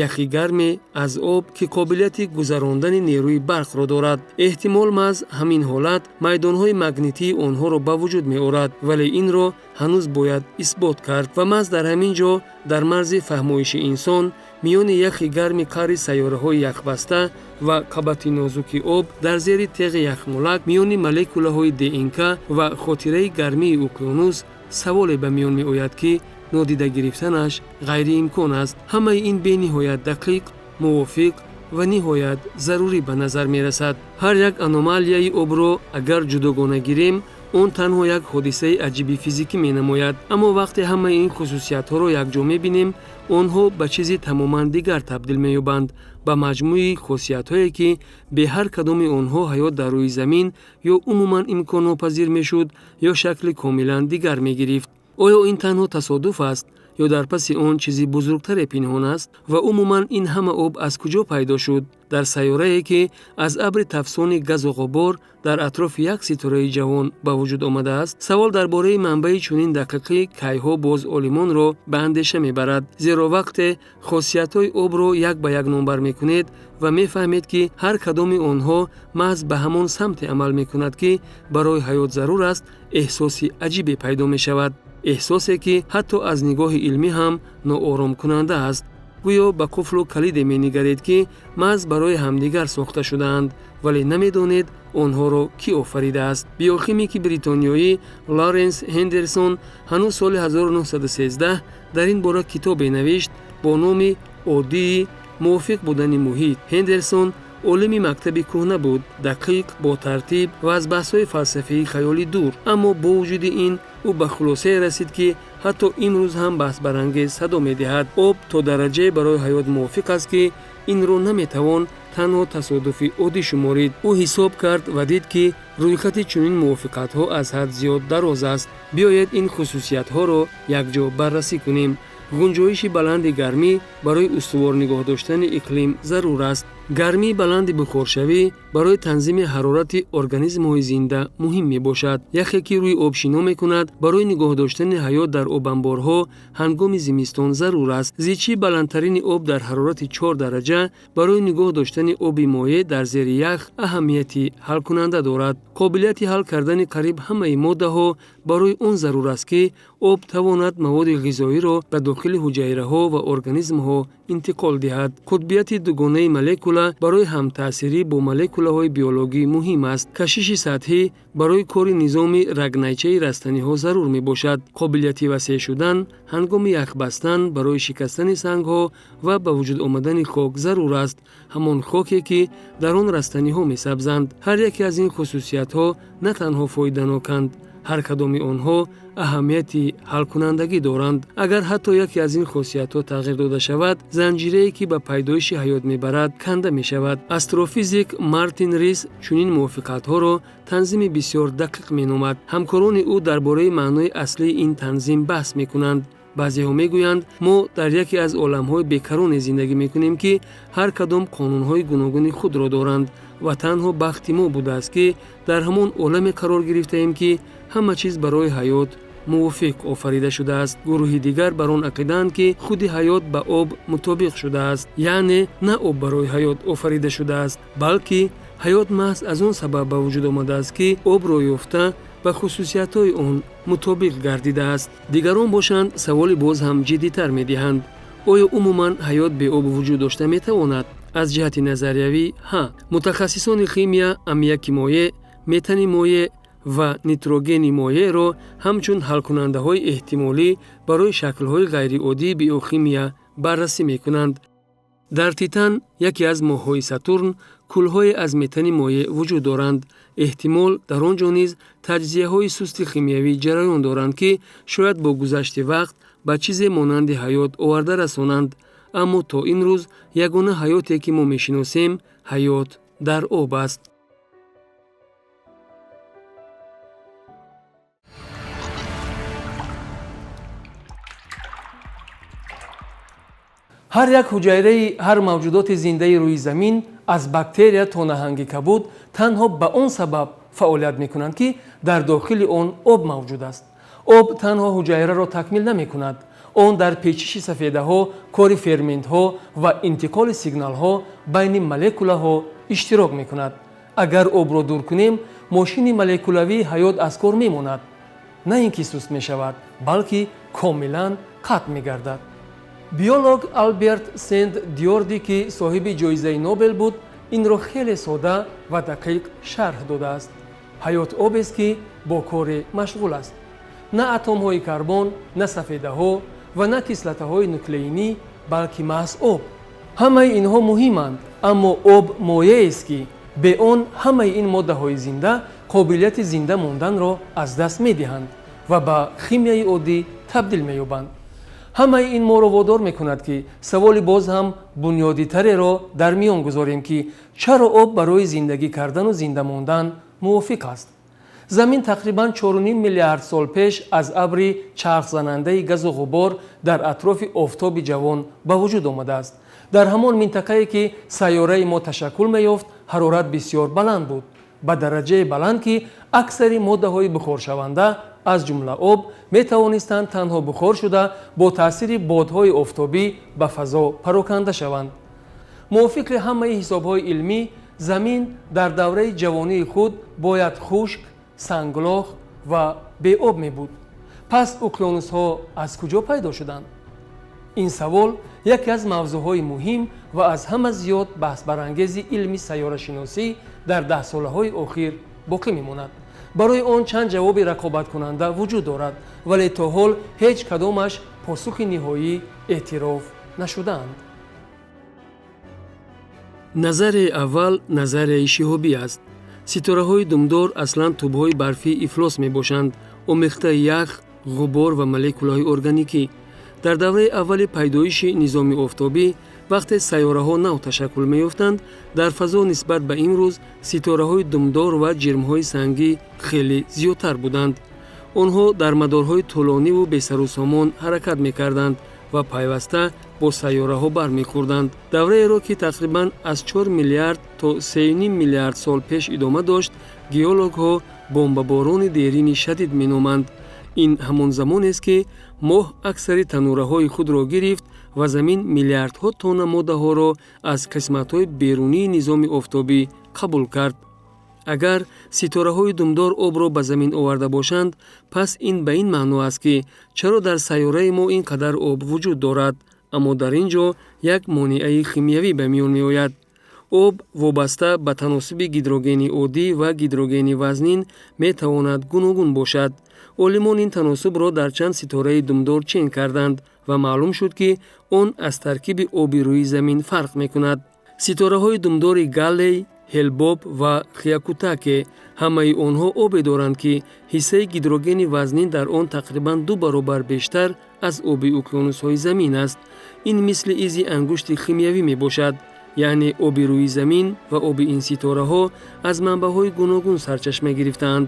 Яхи гарме аз об, ки қобилияти гузарондани нерӯи барқро дорад. Эҳтимол, маҳз ҳамин ҳолат майдонҳои магнитии онҳоро ба вуҷуд меорад, вале инро ҳанӯз бояд исбот кард. Ва маҳз дар ҳамин ҷо, дар марзи фаҳмоиши инсон, миёни яхи гарми қаъри сайёраҳои яхбаста ва қабати нозуки об дар зери теғи яхмолак, миёни молекулаҳои ДНК ва хотираи гармии уқёнус, саволе ба миён меояд, ки нодида гирифтанаш ғайриимкон аст. Ҳамаи ин бениҳоят дақиқ, мувофиқ ва ниҳоят зарурӣ ба назар мерасад. Ҳар як аномалияи обро агар ҷудогона гирем, он танҳо як ҳодисаи аҷиби физикӣ менамояд. Аммо вақте ҳамаи ин хусусиятҳоро якҷо мебинем, онҳо ба чизи тамоман дигар табдил меёбанд, ба маҷмӯи хосиятҳое, ки бе ҳар кадоми онҳо ҳаёт дар рӯи замин ё умуман имконнопазир мешуд, ё шакли комилан дигар мегирифт. Оё ин танҳо тасодуф аст, ё дар паси он чизи бузургтаре пинҳон аст? Ва умуман ин ҳама об аз куҷо пайдо шуд? Дар сайёрае, ки аз абри тафсони газу ғубор дар атрофи як ситораи ҷавон ба вуҷуд омадааст? Савол дар бораи манбаи чунин дақиқӣ кайҳо боз олимонро ба андеша мебарад, зеро вақте хосиятҳои обро як ба як номбар мекунед ва мефаҳмед, ки ҳар кадоми онҳо маҳз ба ҳамон самте амал мекунад, ки барои ҳаёт зарур аст, эҳсоси аҷибе пайдо мешавад. Эҳсосе, ки ҳатто аз нигоҳи илмӣ ҳам нооромкунанда аст. Гӯё ба қуфлу калиде менигаред, ки маҳз барои ҳамдигар сохта шудаанд, вале намедонед онҳоро кӣ офаридааст. Биохимики бритониёӣ Лоренс Ҳендерсон ҳанӯз соли 1913 дар ин бора китобе навишт бо номи оддии мувофиқ будани муҳит. Ҳендерсон олими мактаби кӯҳна буд, дақиқ, ботартиб ва аз баҳсҳои фалсафии хаёлӣ дур. Аммо бо вуҷуди ин ӯ ба хулосае расид, ки ҳатто имрӯз ҳам баҳсбарангез садо медиҳад. Об то дараҷае барои ҳаёт мувофиқ аст, ки инро наметавон танҳо тасодуфи оддӣ шуморид. Ӯ ҳисоб кард ва дид, ки рӯйхати чунин мувофиқатҳо аз ҳад зиёд дароз аст. Биёед ин хусусиятҳоро якҷо баррасӣ кунем. Гунҷоиши баланди гармӣ барои устувор нигоҳ доштани иқлим зарур аст. Гармии баланди бухоршавӣ барои танзими ҳарорати организмҳои зинда муҳим мебошад. Яхе, ки рӯи об шино мекунад, барои нигоҳ доштани ҳаёт дар обанборҳо ҳангоми зимистон зарур аст. Зичии баландтарини об дар ҳарорати 4 дараҷа барои нигоҳ доштани оби моеъ дар зери ях аҳамияти ҳалкунанда дорад. Қобилияти ҳал кардани қариб ҳамаи моддаҳо барои он зарур аст, ки об тавонад маводи ғизоиро ба дохили ҳуҷайраҳо ва организмҳо интиқол диҳад. Қутбияти дугонаи молекула барои ҳамтаъсирӣ бо молекулаҳои биологӣ муҳим аст. Кашиши сатҳӣ барои кори низоми рагнайчаи растаниҳо зарур мебошад. Қобилияти васеъ шудан ҳангоми яхбастан барои шикастани сангҳо ва ба вуҷуд омадани хок зарур аст, ҳамон хоке, ки дар он растаниҳо месабзанд. Ҳар яке аз ин хусусиятҳо на танҳо фоиданоканд, ҳар кадоми онҳо аҳамияти ҳалкунандагӣ доранд. Агар ҳатто яке аз ин хосиятҳо тағйир дода шавад, занҷирае, ки ба пайдоиши ҳаёт мебарад, канда мешавад. Астрофизик Мартин Рис чунин мувофиқатҳоро танзими бисёр дақиқ меномад. Ҳамкорони ӯ дар бораи маънои аслии ин танзим баҳс мекунанд. Баъзеҳо мегӯянд, мо дар яке аз оламҳои бекароне зиндагӣ мекунем, ки ҳар кадом қонунҳои гуногуни худро доранд ва танҳо бахти мо будааст, ки дар ҳамон оламе қарор гирифтаем, ки ҳама чиз барои ҳаёт мувофиқ офарида шудааст. Гурӯҳи дигар бар он ақидаанд, ки худи ҳаёт ба об мутобиқ шудааст, яъне на об барои ҳаёт офарида шудааст, балки ҳаёт маҳз аз он сабаб ба вуҷуд омадааст, ки обро ёфта ба хусусиятҳои он мутобиқ гардидааст. Дигарон бошанд, саволи боз ҳам ҷиддитар медиҳанд. Оё умуман ҳаёт беоб вуҷуд дошта метавонад? Аз ҷиҳати назариявӣ, ҳа. Мутахассисони химия аммиаки моеъ, метани моеъ ва нитрогени моеъро ҳамчун ҳалкунандаҳои эҳтимолӣ барои шаклҳои ғайриоддии биохимия баррасӣ мекунанд. Дар Титан, яке аз моҳҳои Сатурн, кӯлҳое аз метани моеъ вуҷуд доранд. Эҳтимол дар он ҷо низ таҷзияҳои сусти химиявӣ ҷараён доранд, ки шояд бо гузашти вақт ба чизе монанди ҳаёт оварда расонанд. Аммо то ин рӯз ягона ҳаёте, ки мо мешиносем, ҳаёт дар об аст. Ҳар як ҳуҷайраи ҳар мавҷудоти зиндаи рӯи замин, аз бактерия то наҳанги кабуд, танҳо ба он сабаб фаъолият мекунанд, ки дар дохили он об мавҷуд аст. Об танҳо ҳуҷайраро такмил намекунад. Он дар печиши сафедаҳо, кори ферментҳо ва интиқоли сигналҳо байни молекулаҳо иштирок мекунад. Агар обро дур кунем, мошини молекулавии ҳаёт аз кор мемонад. На ин ки суст мешавад, балки комилан қатъ мегардад. Биолог Алберт Сент Дьорди, ки соҳиби ҷоизаи Нобел буд, инро хеле сода ва дақиқ шарҳ додааст. Ҳаёт обест, ки бо коре машғул аст. На атомҳои карбон, на сафедаҳо ва на кислотаҳои нуклеинӣ, балки маҳз об. Ҳамаи инҳо муҳиманд, аммо об моеест, ки бе он ҳамаи ин моддаҳои зинда қобилияти зинда монданро аз даст медиҳанд ва ба химияи оддӣ табдил меёбанд. Ҳамаи ин моро водор мекунад, ки саволи боз ҳам бунёдитареро дар миён гузорем, ки чаро об барои зиндагӣ кардану зинда мондан мувофиқ аст. Замин тақрибан 4,5 миллиард сол пеш аз абри чархзанандаи газу ғубор дар атрофи офтоби ҷавон ба вуҷуд омадааст. Дар ҳамон минтақае, ки сайёраи мо ташаккул меёфт, ҳарорат бисёр баланд буд, ба дараҷаи баланд, ки аксари моддаҳои бухоршаванда, аз ҷумла об, метавонистанд танҳо бухор шуда бо таъсири бодҳои офтобӣ ба фазо пароканда шаванд. Мувофиқи ҳамаи ҳисобҳои илмӣ, замин дар давраи ҷавонии худ бояд хушк, санглох ва беоб мебуд. Пас уқёнусҳо аз куҷо пайдо шуданд? Ин савол яке аз мавзӯъҳои муҳим ва аз ҳама зиёд баҳсбарангези илми сайёрашиносӣ дар даҳсолаҳои охир боқӣ мемонад. Барои он чанд ҷавоби рақобаткунанда вуҷуд дорад, вале то ҳол ҳеҷ кадомаш посухи ниҳоӣ эътироф нашудаанд. Назарияи аввал назарияи шиҳобӣ аст. Ситораҳои думдор аслан тӯбҳои барфии ифлос мебошанд, омехтаи ях, ғубор ва молекулаҳои органикӣ. Дар давраи аввали пайдоиши низоми офтобӣ, вақте сайёраҳо нав ташаккул меёфтанд, дар фазо нисбат ба имрӯз ситораҳои думдор ва ҷирмҳои сангӣ хеле зиёдтар буданд. Онҳо дар мадорҳои тӯлониву бесарусомон ҳаракат мекарданд ва пайваста бо сайёраҳо бармехӯрданд. Давраеро, ки тақрибан аз 4 миллиард то 3,5 миллиард сол пеш идома дошт, геологҳо бомбаборони дерини шадид меноманд. Ин ҳамон замонест, ки моҳ аксари танӯраҳои худро гирифт ва замин миллиардҳо тонна моддаҳоро аз қисматҳои берунии низоми офтобӣ қабул кард. Агар ситораҳои думдор обро ба замин оварда бошанд, пас ин ба ин маъно аст, ки чаро дар сайёраи мо ин қадар об вуҷуд дорад, аммо дар ин ҷо як монеаи химиявӣ ба миён меояд. Об вобаста ба таносуби гидрогени оддӣ ва гидрогени вазнин метавонад гуногун бошад. Олимон ин таносубро дар чанд ситораи думдор чен карданд ва маълум шуд, ки он аз таркиби оби рӯи замин фарқ мекунад. Ситораҳои думдори Галлей, Ҳелбоб ва Хиякутаке ҳамаи онҳо обе доранд, ки ҳиссаи гидрогени вазнин дар он тақрибан 2 баробар бештар аз оби уқёнусҳои замин аст. Ин мисли изи ангушти химиявӣ мебошад, яъне оби рӯи замин ва оби ин ситораҳо аз манбаъҳои гуногун сарчашма гирифтаанд.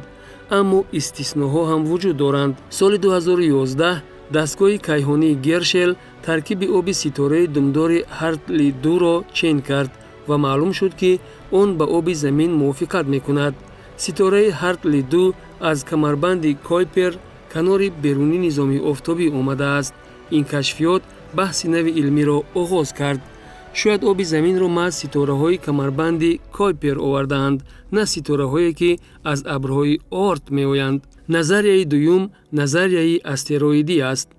Аммо истисноҳо ҳам вуҷуд доранд. Соли 2011 Дастгоҳи кайҳонии Гершел таркиби оби ситораи думдори Ҳартли 2-ро чен кард ва маълум шуд, ки он ба оби Замин мувофиқат мекунад. Ситораи Ҳартли 2 аз камарбанди Койпер, канори берунии низоми офтобӣ омадааст. Ин кашфиёт баҳси нави илмиро оғоз кард. Шояд оби Заминро маҳз ситораҳои камарбанди Койпер овардаанд, на ситораҳое, ки аз абрҳои Оорт меоянд. Назарияи дуюм назарияи астероидӣ аст.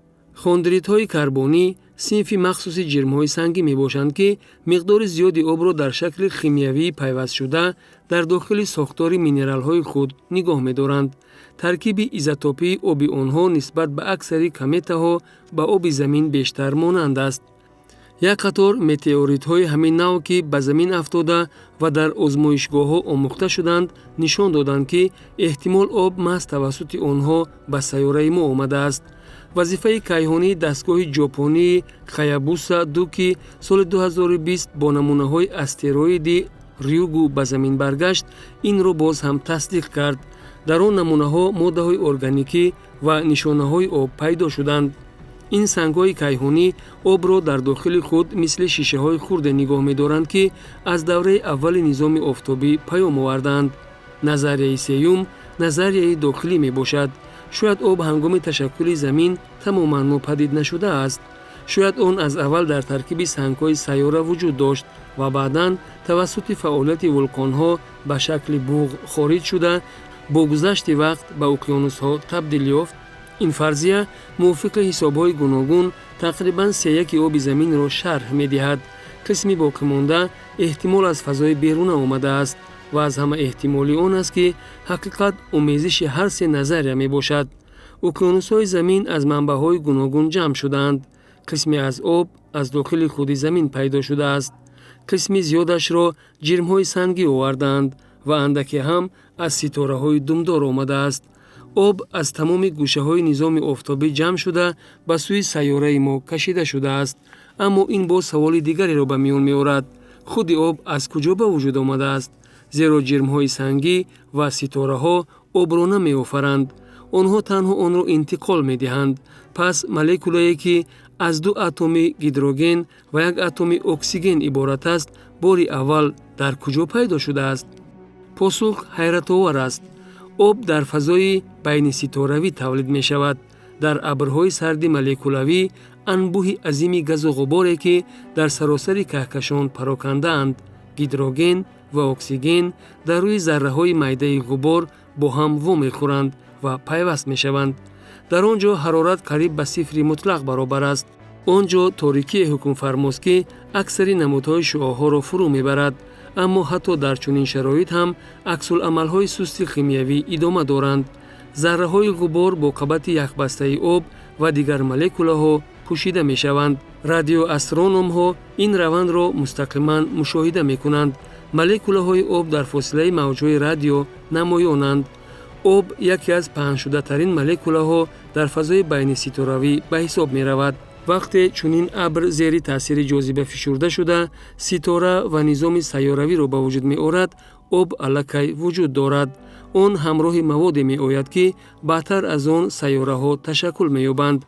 Хондритҳои карбонӣ синфи махсуси ҷирмҳои сангӣ мебошанд, ки миқдори зиёди обро дар шакли химиявии пайвастшуда дар дохили сохтори минералҳои худ нигоҳ медоранд. Таркиби изотопии оби онҳо нисбат ба аксари кометаҳо ба оби Замин бештар монанд аст. Як қатор метеоритҳои ҳамин нав, ки ба Замин афтода ва дар озмоишгоҳҳо омӯхта шуданд, нишон доданд, ки эҳтимол об маҳз тавассути онҳо ба сайёраи мо омадааст. Вазифаи кайҳонии дастгоҳи ҷопонии Хаябуса 2, ки соли 2020 бо намунаҳои астероиди Рюгу ба Замин баргашт, инро боз ҳам тасдиқ кард. Дар он намунаҳо моддаҳои органикӣ ва нишонаҳои об пайдо шуданд. Ин сангҳои кайҳонӣ обро дар дохили худ мисли шишаҳои хурде нигоҳ медоранд, ки аз давраи аввали низоми офтобӣ паём овардаанд. Назарияи сеюм назарияи дохилӣ мебошад. Шояд об ҳангоми ташаккули Замин тамоман нопадид нашудааст. Шояд он аз аввал дар таркиби сангҳои сайёра вуҷуд дошт ва баъдан тавассути фаъолияти вулқонҳо ба шакли буғ хориҷ шуда, бо гузашти вақт ба уқёнусҳо табдил ёфт. Ин фарзия мувофиқи ҳисобҳои гуногун тақрибан сеяки оби Заминро шарҳ медиҳад. Қисми боқимонда эҳтимол аз фазои беруна омадааст ва аз ҳама эҳтимолӣ он аст, ки ҳақиқат омезиши ҳар се назария мебошад. Уқёнусҳои Замин аз манбаъҳои гуногун ҷамъ шудаанд. Қисме аз об аз дохили худи Замин пайдо шудааст. Қисми зиёдашро ҷирмҳои сангӣ овардаанд ва андаке ҳам аз ситораҳои думдор омадааст. Об аз тамоми гӯшаҳои низоми офтобӣ ҷамъ шуда, ба сӯи сайёраи мо кашида шудааст. Аммо ин боз саволи дигареро ба миён меорад. Худи об аз куҷо ба вуҷуд омадааст? Зеро ҷирмҳои сангӣ ва ситораҳо обро намеофаранд. Онҳо танҳо онро интиқол медиҳанд. Пас молекулае, ки аз ду атоми гидроген ва як атоми оксиген иборат аст, бори аввал дар куҷо пайдо шудааст? Посух ҳайратовар аст. Об дар фазои байниситоравӣ тавлид мешавад, дар абрҳои сарди молекулавӣ, анбӯҳи азими газу ғуборе, ки дар саросари каҳкашон парокандаанд. Гидроген ва оксиген дар рӯи зарраҳои майдаи ғубор бо ҳам вомехӯранд ва пайваст мешаванд. Дар он ҷо ҳарорат қариб ба сифри мутлақ баробар аст. Он ҷо торикие ҳукмфармост, ки аксари намудҳои шуоъҳоро фурӯ мебарад. Аммо ҳатто дар чунин шароит ҳам аксуламалҳои сусти химиявӣ идома доранд. Зарраҳои ғубор бо қабати яхбастаи об ва дигар молекулаҳо пӯшида мешаванд. Радиоастрономҳо ин равандро мустақиман мушоҳида мекунанд. Молекулаҳои об дар фосилаи мавҷҳои радио намоёнанд. Об яке аз паҳншудатарин молекулаҳо дар фазои байниситоравӣ ба ҳисоб меравад. Вақте чунин абр зери таъсири ҷозиба фишурда шуда, ситора ва низоми сайёравиро ба вуҷуд меорад, об аллакай вуҷуд дорад. Он ҳамроҳи маводе меояд, ки баъдтар аз он сайёраҳо ташаккул меёбанд.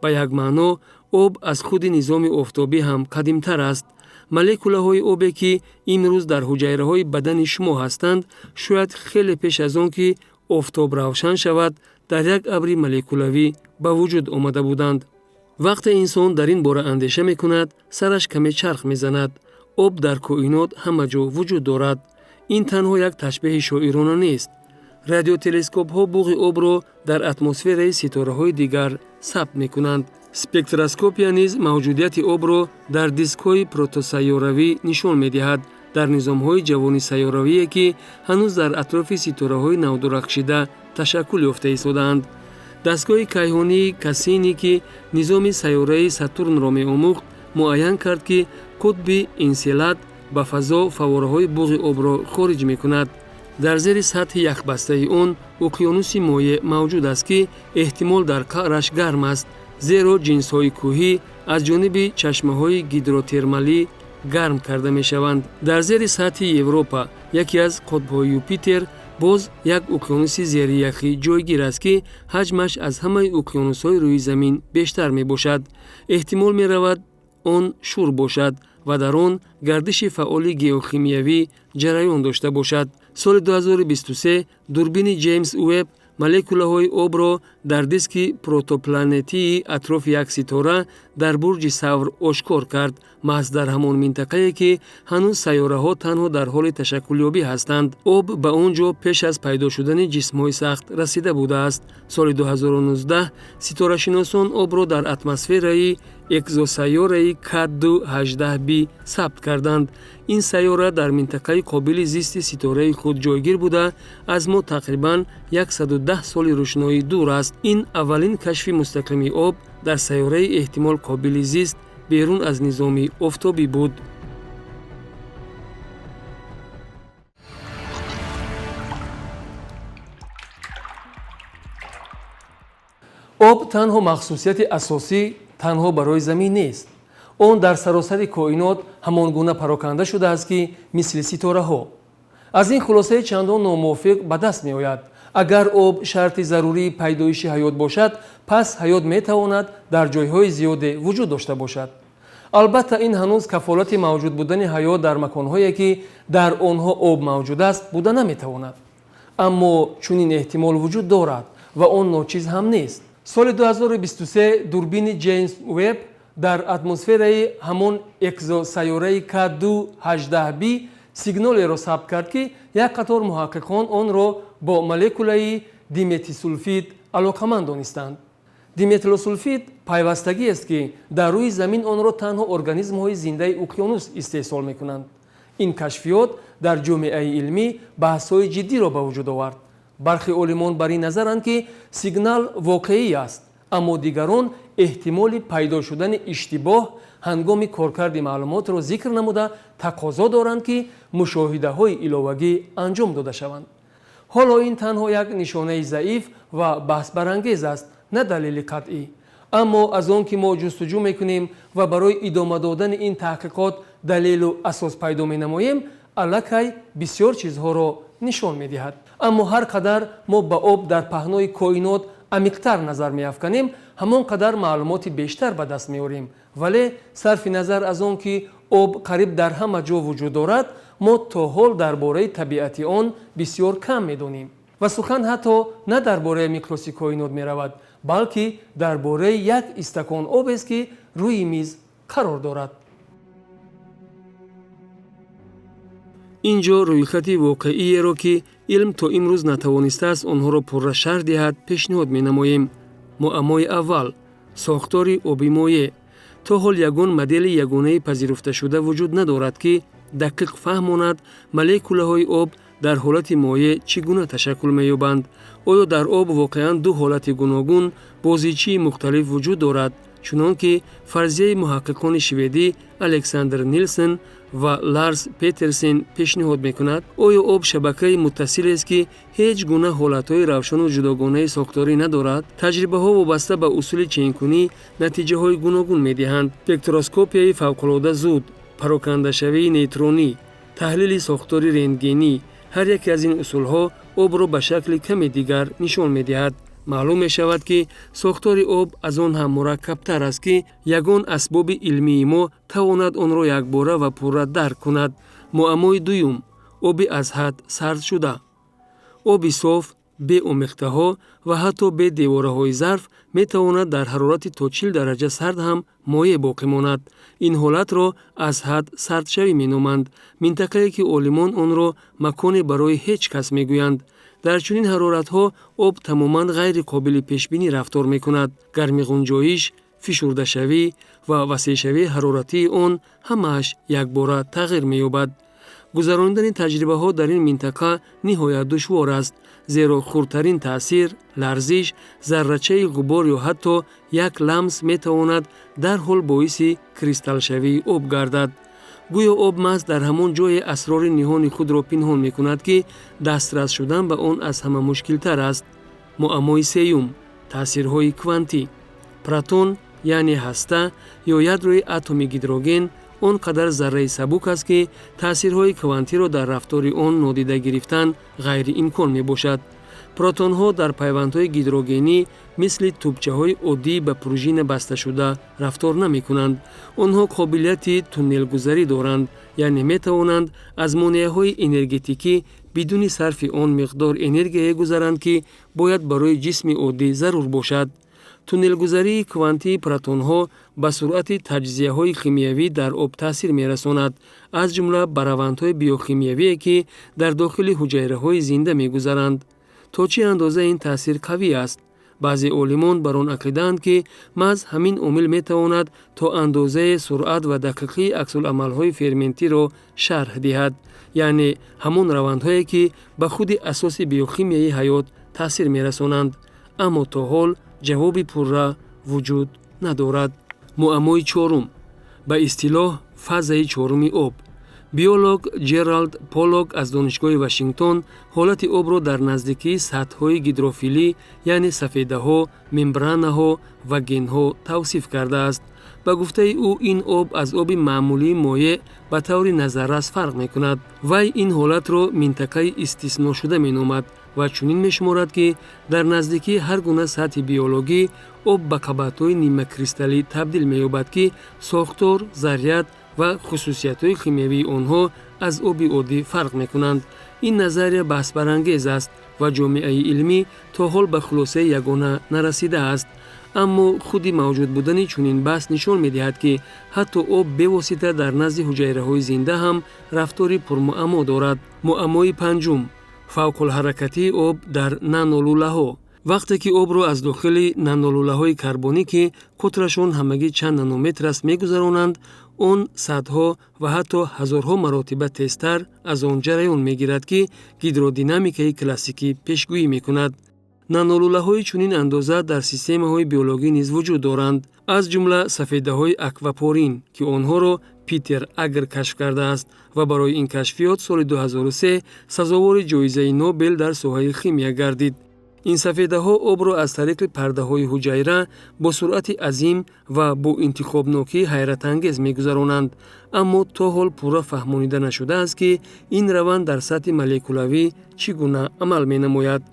Ба як маъно, об аз худи низоми офтобӣ ҳам қадимтар аст. Молекулаҳои обе, ки имрӯз дар ҳуҷайраҳои бадани шумо ҳастанд, шояд хеле пеш аз он ки офтоб равшан шавад, дар як абри молекулавӣ ба вуҷуд омада буданд. Вақте инсон дар ин бора андеша мекунад, сараш каме чарх мезанад. Об дар коинот ҳама ҷо вуҷуд дорад. Ин танҳо як ташбеҳи шоирона нест. Радиотелескопҳо буғи обро дар атмосфераи ситораҳои дигар сабт мекунанд. Спектроскопия низ мавҷудияти обро дар дискҳои протосайёравӣ нишон медиҳад, дар низомҳои ҷавони сайёравие, ки ҳанӯз дар атрофи ситораҳои навдурахшида ташаккул ёфта истодаанд. Дастгоҳи кайҳонии Кассини, ки низоми сайёраи Сатурнро меомӯхт, муайян кард, ки қутби Энселад ба фазо фаввораҳои буғи обро хориҷ мекунад. Дар зери сатҳи яхбастаи он уқёнуси моеъ мавҷуд аст, ки эҳтимол дар қаъраш гарм аст, зеро ҷинсҳои кӯҳӣ аз ҷониби чашмаҳои гидротермалӣ гарм карда мешаванд. Дар зери сатҳи Европа, яке аз қутбҳои Юпитер, Боз як уқёнуси зерияхӣ ҷойгир аст, ки ҳаҷмаш аз ҳамаи уқёнусҳои рӯи замин бештар мебошад. Эҳтимол меравад, он шур бошад ва дар он гардиши фаъоли геохимиявӣ ҷараён дошта бошад. Соли 2023 дурбини Ҷеймс Уеб молекулаҳои обро дар диски протопланетии атрофи як ситора дар бурҷи Савр ошкор кард, маҳз дар ҳамон минтақае, ки ҳанӯз сайёраҳо танҳо дар ҳоли ташаккулёбӣ ҳастанд. Об ба он ҷо пеш аз пайдо шудани ҷисмҳои сахт расида будааст. Соли 2019 ситорашиносон обро дар атмосфераи экзосайёраи К2-18b сабт карданд. Ин сайёра дар минтақаи қобили зисти ситораи худ ҷойгир буда, аз мо тақрибан 110 соли рӯшноӣ дур аст. Ин аввалин кашфи мустақими об дар сайёраи эҳтимол қобили зист берун аз низоми офтобӣ буд. Об танҳо махсусияти асосӣ танҳо барои замин нест. Он дар саросари коинот ҳамон гуна пароканда шудааст, ки мисли ситораҳо. Аз ин хулосаи чандон номувофиқ ба даст меояд. Агар об шарти зарурии пайдоиши ҳаёт бошад, пас ҳаёт метавонад дар ҷойҳои зиёде вуҷуд дошта бошад. Албатта, ин ҳанӯз кафолати мавҷуд будани ҳаёт дар маконҳое, ки дар онҳо об мавҷуд аст, буда наметавонад. Аммо чунин эҳтимол вуҷуд дорад ва он ночиз ҳам нест. Соли 2023 дурбини Ҷеймс Уеб дар атмосфераи ҳамон экзосайёраи К2-18b сигналеро сабт кард, ки як қатор муҳаққиқон онро бо молекулаи диметилсулфид алоқаманд донистанд. Диметилсулфид пайвастагиест, ки дар рӯи замин онро танҳо организмҳои зиндаи уқёнус истеҳсол мекунанд. Ин кашфиёт дар ҷомеаи илмӣ баҳсҳои ҷиддиро ба вуҷуд овард. Бархе олимон бар ин назаранд, ки сигнал воқеӣ аст, аммо дигарон эҳтимоли пайдо шудани иштибоҳ ҳангоми коркарди маълумотро зикр намуда тақозо доранд, ки мушоҳидаҳои иловагӣ анҷом дода шаванд. Ҳоло ин танҳо як нишонаи заиф ва баҳсбарангез аст, на далели қатъӣ. Аммо аз он ки мо ҷустуҷӯ мекунем ва барои идома додани ин таҳқиқот далелу асос пайдо менамоем, аллакай бисёр чизҳоро нишон медиҳад. Аммо ҳар қадар мо ба об дар паҳнои коинот амиқтар назар меафканем, ҳамон қадар маълумоти бештар ба даст меорем. Вале сарфи назар аз он ки об қариб дар ҳама ҷо вуҷуд дорад, мо то ҳол дар бораи табиати он бисёр кам медонем. Ва сухан ҳатто на дар бораи миқёси коинот меравад, балки дар бораи як истакон обест, ки рӯи миз қарор дорад. Ин ҷо рӯйхати воқеиеро, ки илм то имрӯз натавонистааст онҳоро пурра шарҳ диҳад, пешниҳод менамоем. Муаммои аввал: сохтори оби моеъ. То ҳол ягон модели ягонаи пазируфташуда вуҷуд надорад, ки дақиқ фаҳмонад молекулаҳои об дар ҳолати моеъ чӣ гуна ташаккул меёбанд. Оё дар об воқеан ду ҳолати гуногун бо зичии мухталиф вуҷуд дорад, чунон ки фарзияи муҳаққиқони шведӣ Александр Нилсен ва Ларс Петерсен пешниҳод мекунад? Оё об шабакаи муттасилест, ки ҳеҷ гуна ҳолатҳои равшану ҷудогонаи сохторӣ надорад? Таҷрибаҳо вобаста ба усули ченкунӣ натиҷаҳои гуногун медиҳанд. Спектроскопияи фавқулода зуд, парокандашавии нейтронӣ, таҳлили сохтори рентгенӣ — ҳар яке аз ин усулҳо обро ба шакли каме дигар нишон медиҳад. Маълум мешавад, ки сохтори об аз он ҳам мураккабтар аст, ки ягон асбоби илмии мо тавонад онро якбора ва пурра дарк кунад. Муаммои дуюм: оби аз ҳад сард шуда. Оби соф, бе омехтаҳо ва ҳатто бе девораҳои зарф метавонад дар ҳарорати то 40 дараҷа сард ҳам моеъ боқӣ монад. Ин ҳолатро аз ҳад сардшавӣ меноманд, минтақае, ки олимон онро маконе барои ҳеҷ кас мегӯянд. Дар чунин ҳароратҳо об тамоман ғайриқобили пешбинӣ рафтор мекунад. Гармиғунҷоиш, фишурдашавӣ ва васеъшавии ҳароратии он ҳамааш якбора тағйир меёбад. Гузаронидани таҷрибаҳо дар ин минтақа ниҳоят душвор аст, зеро хурдтарин таъсир, ларзиш, заррачаи ғубор ё ҳатто як ламс метавонад дарҳол боиси кристаллшавии об гардад. Гӯё об маҳз дар ҳамон ҷое асрори ниҳони худро пинҳон мекунад, ки дастрас шудан ба он аз ҳама мушкилтар аст. Муаммои сеюм: таъсирҳои квантӣ. Протон, яъне ҳаста ё ядрои атоми гидроген, Он қадар зарраи сабук аст, ки таъсирҳои квантиро дар рафтори он нодида гирифтан ғайриимкон мебошад. Протонҳо дар пайвандҳои гидрогенӣ мисли тӯбчаҳои оддӣ ба пружина басташуда рафтор намекунанд. Онҳо қобилияти туннелгузарӣ доранд, яъне метавонанд аз монеаҳои энергетикӣ бидуни сарфи он миқдор энергияе гузаранд, ки бояд барои ҷисми оддӣ зарур бошад. Туннелгузарии квантии протонҳо ба суръати таҷзияҳои химиявӣ дар об таъсир мерасонад, аз ҷумла ба равандҳои биохимиявие, ки дар дохили ҳуҷайраҳои зинда мегузаранд. То чӣ андоза ин таъсир қавӣ аст? Баъзе олимон бар он ақидаанд, ки маҳз ҳамин омил метавонад то андозаи суръат ва дақиқии аксуламалҳои ферментиро шарҳ диҳад, яъне ҳамон равандҳое, ки ба худи асоси биохимияи ҳаёт таъсир мерасонанд. Аммо то ҳол ҷавоби пурра вуҷуд надорад. Муаммои чорум, ба истилоҳ фазаи чоруми об. Биолог Ҷералд Полок аз Донишгоҳи Вашингтон ҳолати обро дар наздикии сатҳҳои гидрофилӣ, яъне сафедаҳо, мембранаҳо ва генҳо тавсиф кардааст. Ба гуфтаи ӯ, ин об аз оби маъмулии моеъ ба таври назаррас фарқ мекунад. Вай ин ҳолатро минтақаи истисношуда меномад ва чунин мешуморад, ки дар наздикии ҳар гуна сатҳи биологӣ об ба қабатҳои нимакристаллӣ табдил меёбад, ки сохтор, заррят ва хусусиятҳои химиявии онҳо аз оби оддӣ фарқ мекунанд. Ин назария баҳсбарангез аст ва ҷомеаи илмӣ то ҳол ба хулосаи ягона нарасидааст. Аммо худи мавҷуд будани чунин баҳс нишон медиҳад, ки ҳатто об бевосита дар назди ҳуҷайраҳои зинда ҳам рафтори пурмуаммо дорад. Муаммои панҷум: фавқулҳаракатии об дар нанолулаҳо. Вақте ки обро аз дохили нанолулаҳои карбонӣ, ки қутрашон ҳамагӣ чанд нанометр аст, мегузаронанд, он садҳо ва ҳатто ҳазорҳо маротиба тезтар аз он ҷараён мегирад, ки гидродинамикаи классикӣ пешгӯӣ мекунад. Нанолулаҳои чунин андоза дар системаҳои биологӣ низ вуҷуд доранд, аз ҷумла сафедаҳои аквапорин, ки онҳоро Питер Агр кашф кардааст ва барои ин кашфиёт соли 2003 сазовори ҷоизаи Нобел дар соҳаи химия гардид. Ин сафедаҳо обро аз тариқи пардаҳои ҳуҷайра бо суръати азим ва бо интихобнокии ҳайратангез мегузаронанд, аммо то ҳол пурра фаҳмонида нашудааст, ки ин раванд дар сатҳи молекулавӣ чӣ гуна амал менамояд.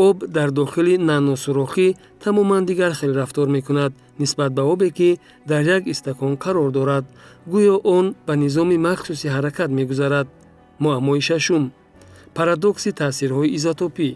Об дар дохили наносурохӣ тамоман дигар хел рафтор мекунад нисбат ба обе, ки дар як истакон қарор дорад. Гӯё он ба низоми махсуси ҳаракат мегузарад. Муаммои шашум: парадокси таъсирҳои изотопӣ.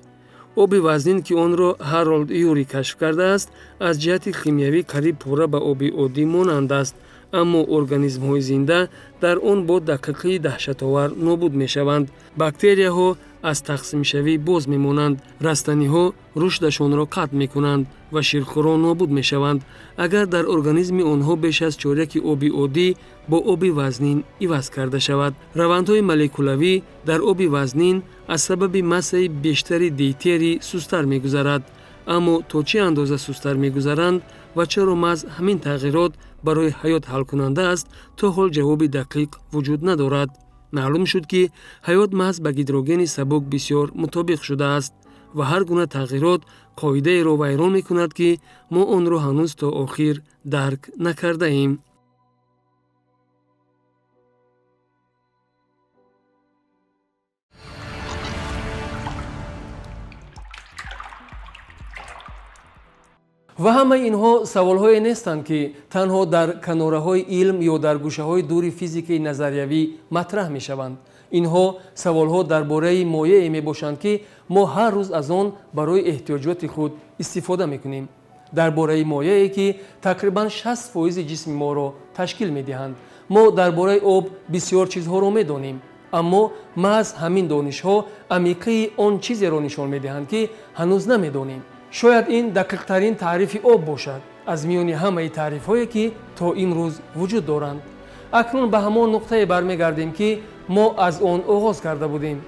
Оби вазнин, ки онро Ҳаролд Юри кашф кардааст, аз ҷиҳати химиявӣ қариб пурра ба оби оддӣ монанд аст, аммо организмҳои зинда дар он бо дақиқии даҳшатовар нобуд мешаванд. Бактерияҳо аз тақсимшавӣ боз мемонанд, растаниҳо рушдашонро қатъ мекунанд ва ширхӯрон нобуд мешаванд, агар дар организми онҳо беш аз чоряки оби оддӣ бо оби вазнин иваз карда шавад. Равандҳои молекулавӣ дар оби вазнин аз сабаби массаи бештари дейтерий сусттар мегузарад. Аммо то чӣ андоза сусттар мегузаранд ва чаро маҳз ҳамин тағйирот барои ҳаёт ҳалкунанда аст, то ҳол ҷавоби дақиқ вуҷуд надорад. Маълум шуд, ки ҳаёт маҳз ба гидрогени сабук бисёр мутобиқ шудааст ва ҳар гуна тағйирот қоидаеро вайрон мекунад, ки мо онро ҳанӯз то охир дарк накардаем. Ва ҳамаи инҳо саволҳое нестанд, ки танҳо дар канораҳои илм ё дар гӯшаҳои дури физикаи назариявӣ матраҳ мешаванд. Инҳо саволҳо дар бораи моеъе мебошанд, ки мо ҳар рӯз аз он барои эҳтиёҷоти худ истифода мекунем, дар бораи моеъе, ки тақрибан 60% ҷисми моро ташкил медиҳанд. Мо дар бораи об бисёр чизҳоро медонем, аммо маҳз ҳамин донишҳо амиқии он чизеро нишон медиҳанд, ки ҳанӯз намедонем. Шояд ин дақиқтарин таърифи об бошад аз миёни ҳамаи таърифҳое, ки то имрӯз вуҷуд доранд. Акнун ба ҳамон нуқтае бармегардем, ки мо аз он оғоз карда будем.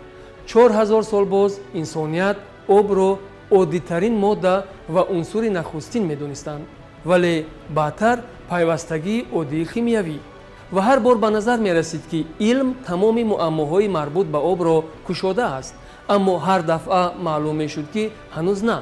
4000 сол боз инсоният обро оддитарин модда ва унсури нахустин медонистанд, вале баъдтар пайвастагии оддии химиявӣ. Ва ҳар бор ба назар мерасид, ки илм тамоми муаммоҳои марбут ба обро кушодааст, аммо ҳар дафъа маълум мешуд, ки ҳанӯз на.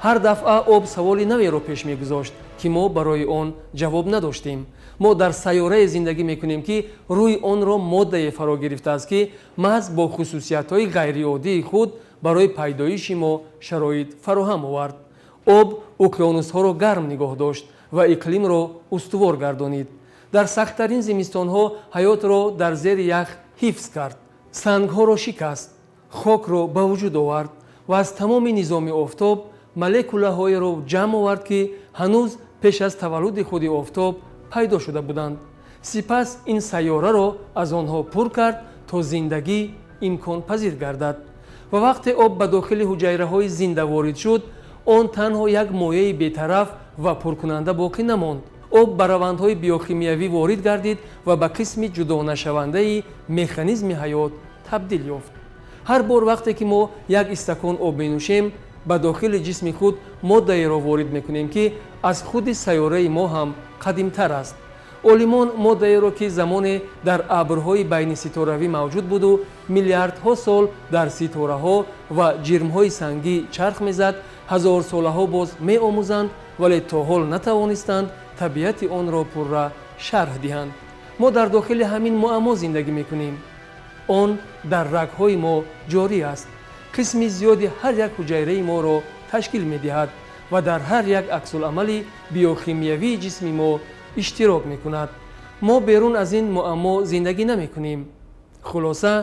Ҳар дафъа об саволи наверо пеш мегузошт, ки мо барои он ҷавоб надоштем. Мо дар сайёрае зиндагӣ мекунем, ки рӯи онро моддае фаро гирифтааст, ки маҳз бо хусусиятҳои ғайриоддии худ барои пайдоиши мо шароит фароҳам овард. Об уқёнусҳоро гарм нигоҳ дошт ва иқлимро устувор гардонид. Дар сахттарин зимистонҳо ҳаётро дар зери ях ҳифз кард, сангҳоро шикаст, хокро ба вуҷуд овард ва аз тамоми низоми офтоб молекулаҳоеро ҷамъ овард, ки ҳанӯз пеш аз таваллуди худи офтоб пайдо шуда буданд. Сипас ин сайёраро аз онҳо пур кард, то зиндагӣ имконпазир гардад. Ва вақте об ба дохили ҳуҷайраҳои зинда ворид шуд, он танҳо як моеи бетараф ва пуркунанда боқӣ намонд. Об ба равандҳои биохимиявӣ ворид гардид ва ба қисми ҷудонашавандаи механизми ҳаёт табдил ёфт. Ҳар бор вақте ки мо як истакон об менӯшем, ба дохили ҷисми худ моддаеро ворид мекунем, ки аз худи сайёраи мо ҳам қадимтар аст. Олимон моддаеро, ки замоне дар абрҳои байниситоравӣ мавҷуд буду миллиардҳо сол дар ситораҳо ва ҷирмҳои сангӣ чарх мезад, ҳазорсолаҳо боз меомӯзанд, вале то ҳол натавонистанд табиати онро пурра шарҳ диҳанд. Мо дар дохили ҳамин муаммо зиндагӣ мекунем. Он дар рагҳои мо ҷорӣ аст, қисми зиёди ҳар як ҳуҷайраи моро ташкил медиҳад ва дар ҳар як аксуламали биохимиявии ҷисми мо иштирок мекунад. Мо берун аз ин муаммо зиндагӣ намекунем. Хулоса,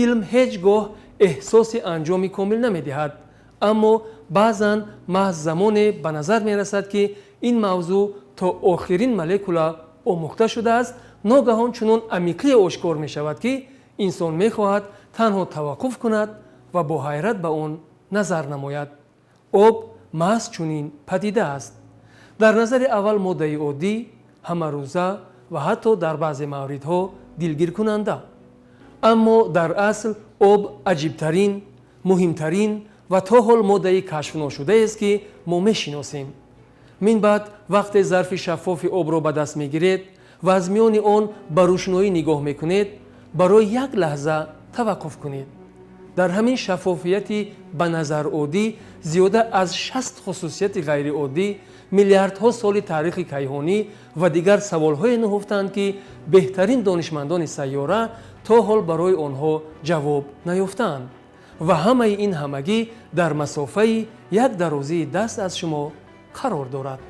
илм ҳеҷ гоҳ эҳсоси анҷоми комил намедиҳад, аммо баъзан маҳз замоне ба назар мерасад, ки ин мавзӯъ то охирин молекула омӯхта шудааст, ногаҳон чунон амиқие ошкор мешавад, ки инсон мехоҳад танҳо таваққуф кунад ва бо ҳайрат ба он назар намояд. Об маҳз чунин падида аст. Дар назари аввал моддаи оддӣ, ҳамарӯза ва ҳатто дар баъзе мавридҳо дилгиркунанда. Аммо дар асл об аҷибтарин, муҳимтарин ва то ҳол моддаи кашфношудаест, ки мо мешиносем. Мин баъд вақте зарфи шаффофи обро ба даст мегиред ва аз миёни он ба рӯшноӣ нигоҳ мекунед, барои як лаҳза таваққуф кунед. Дар ҳамин шаффофияти ба назар оддӣ зиёда аз 60 хусусияти ғайриоддӣ, миллиардҳо соли таърихи кайҳонӣ ва дигар саволҳое нуҳуфтанд, ки беҳтарин донишмандони сайёра то ҳол барои онҳо ҷавоб наёфтаанд. Ва ҳамаи ин ҳамагӣ дар масофаи як дарозии даст аз шумо қарор дорад.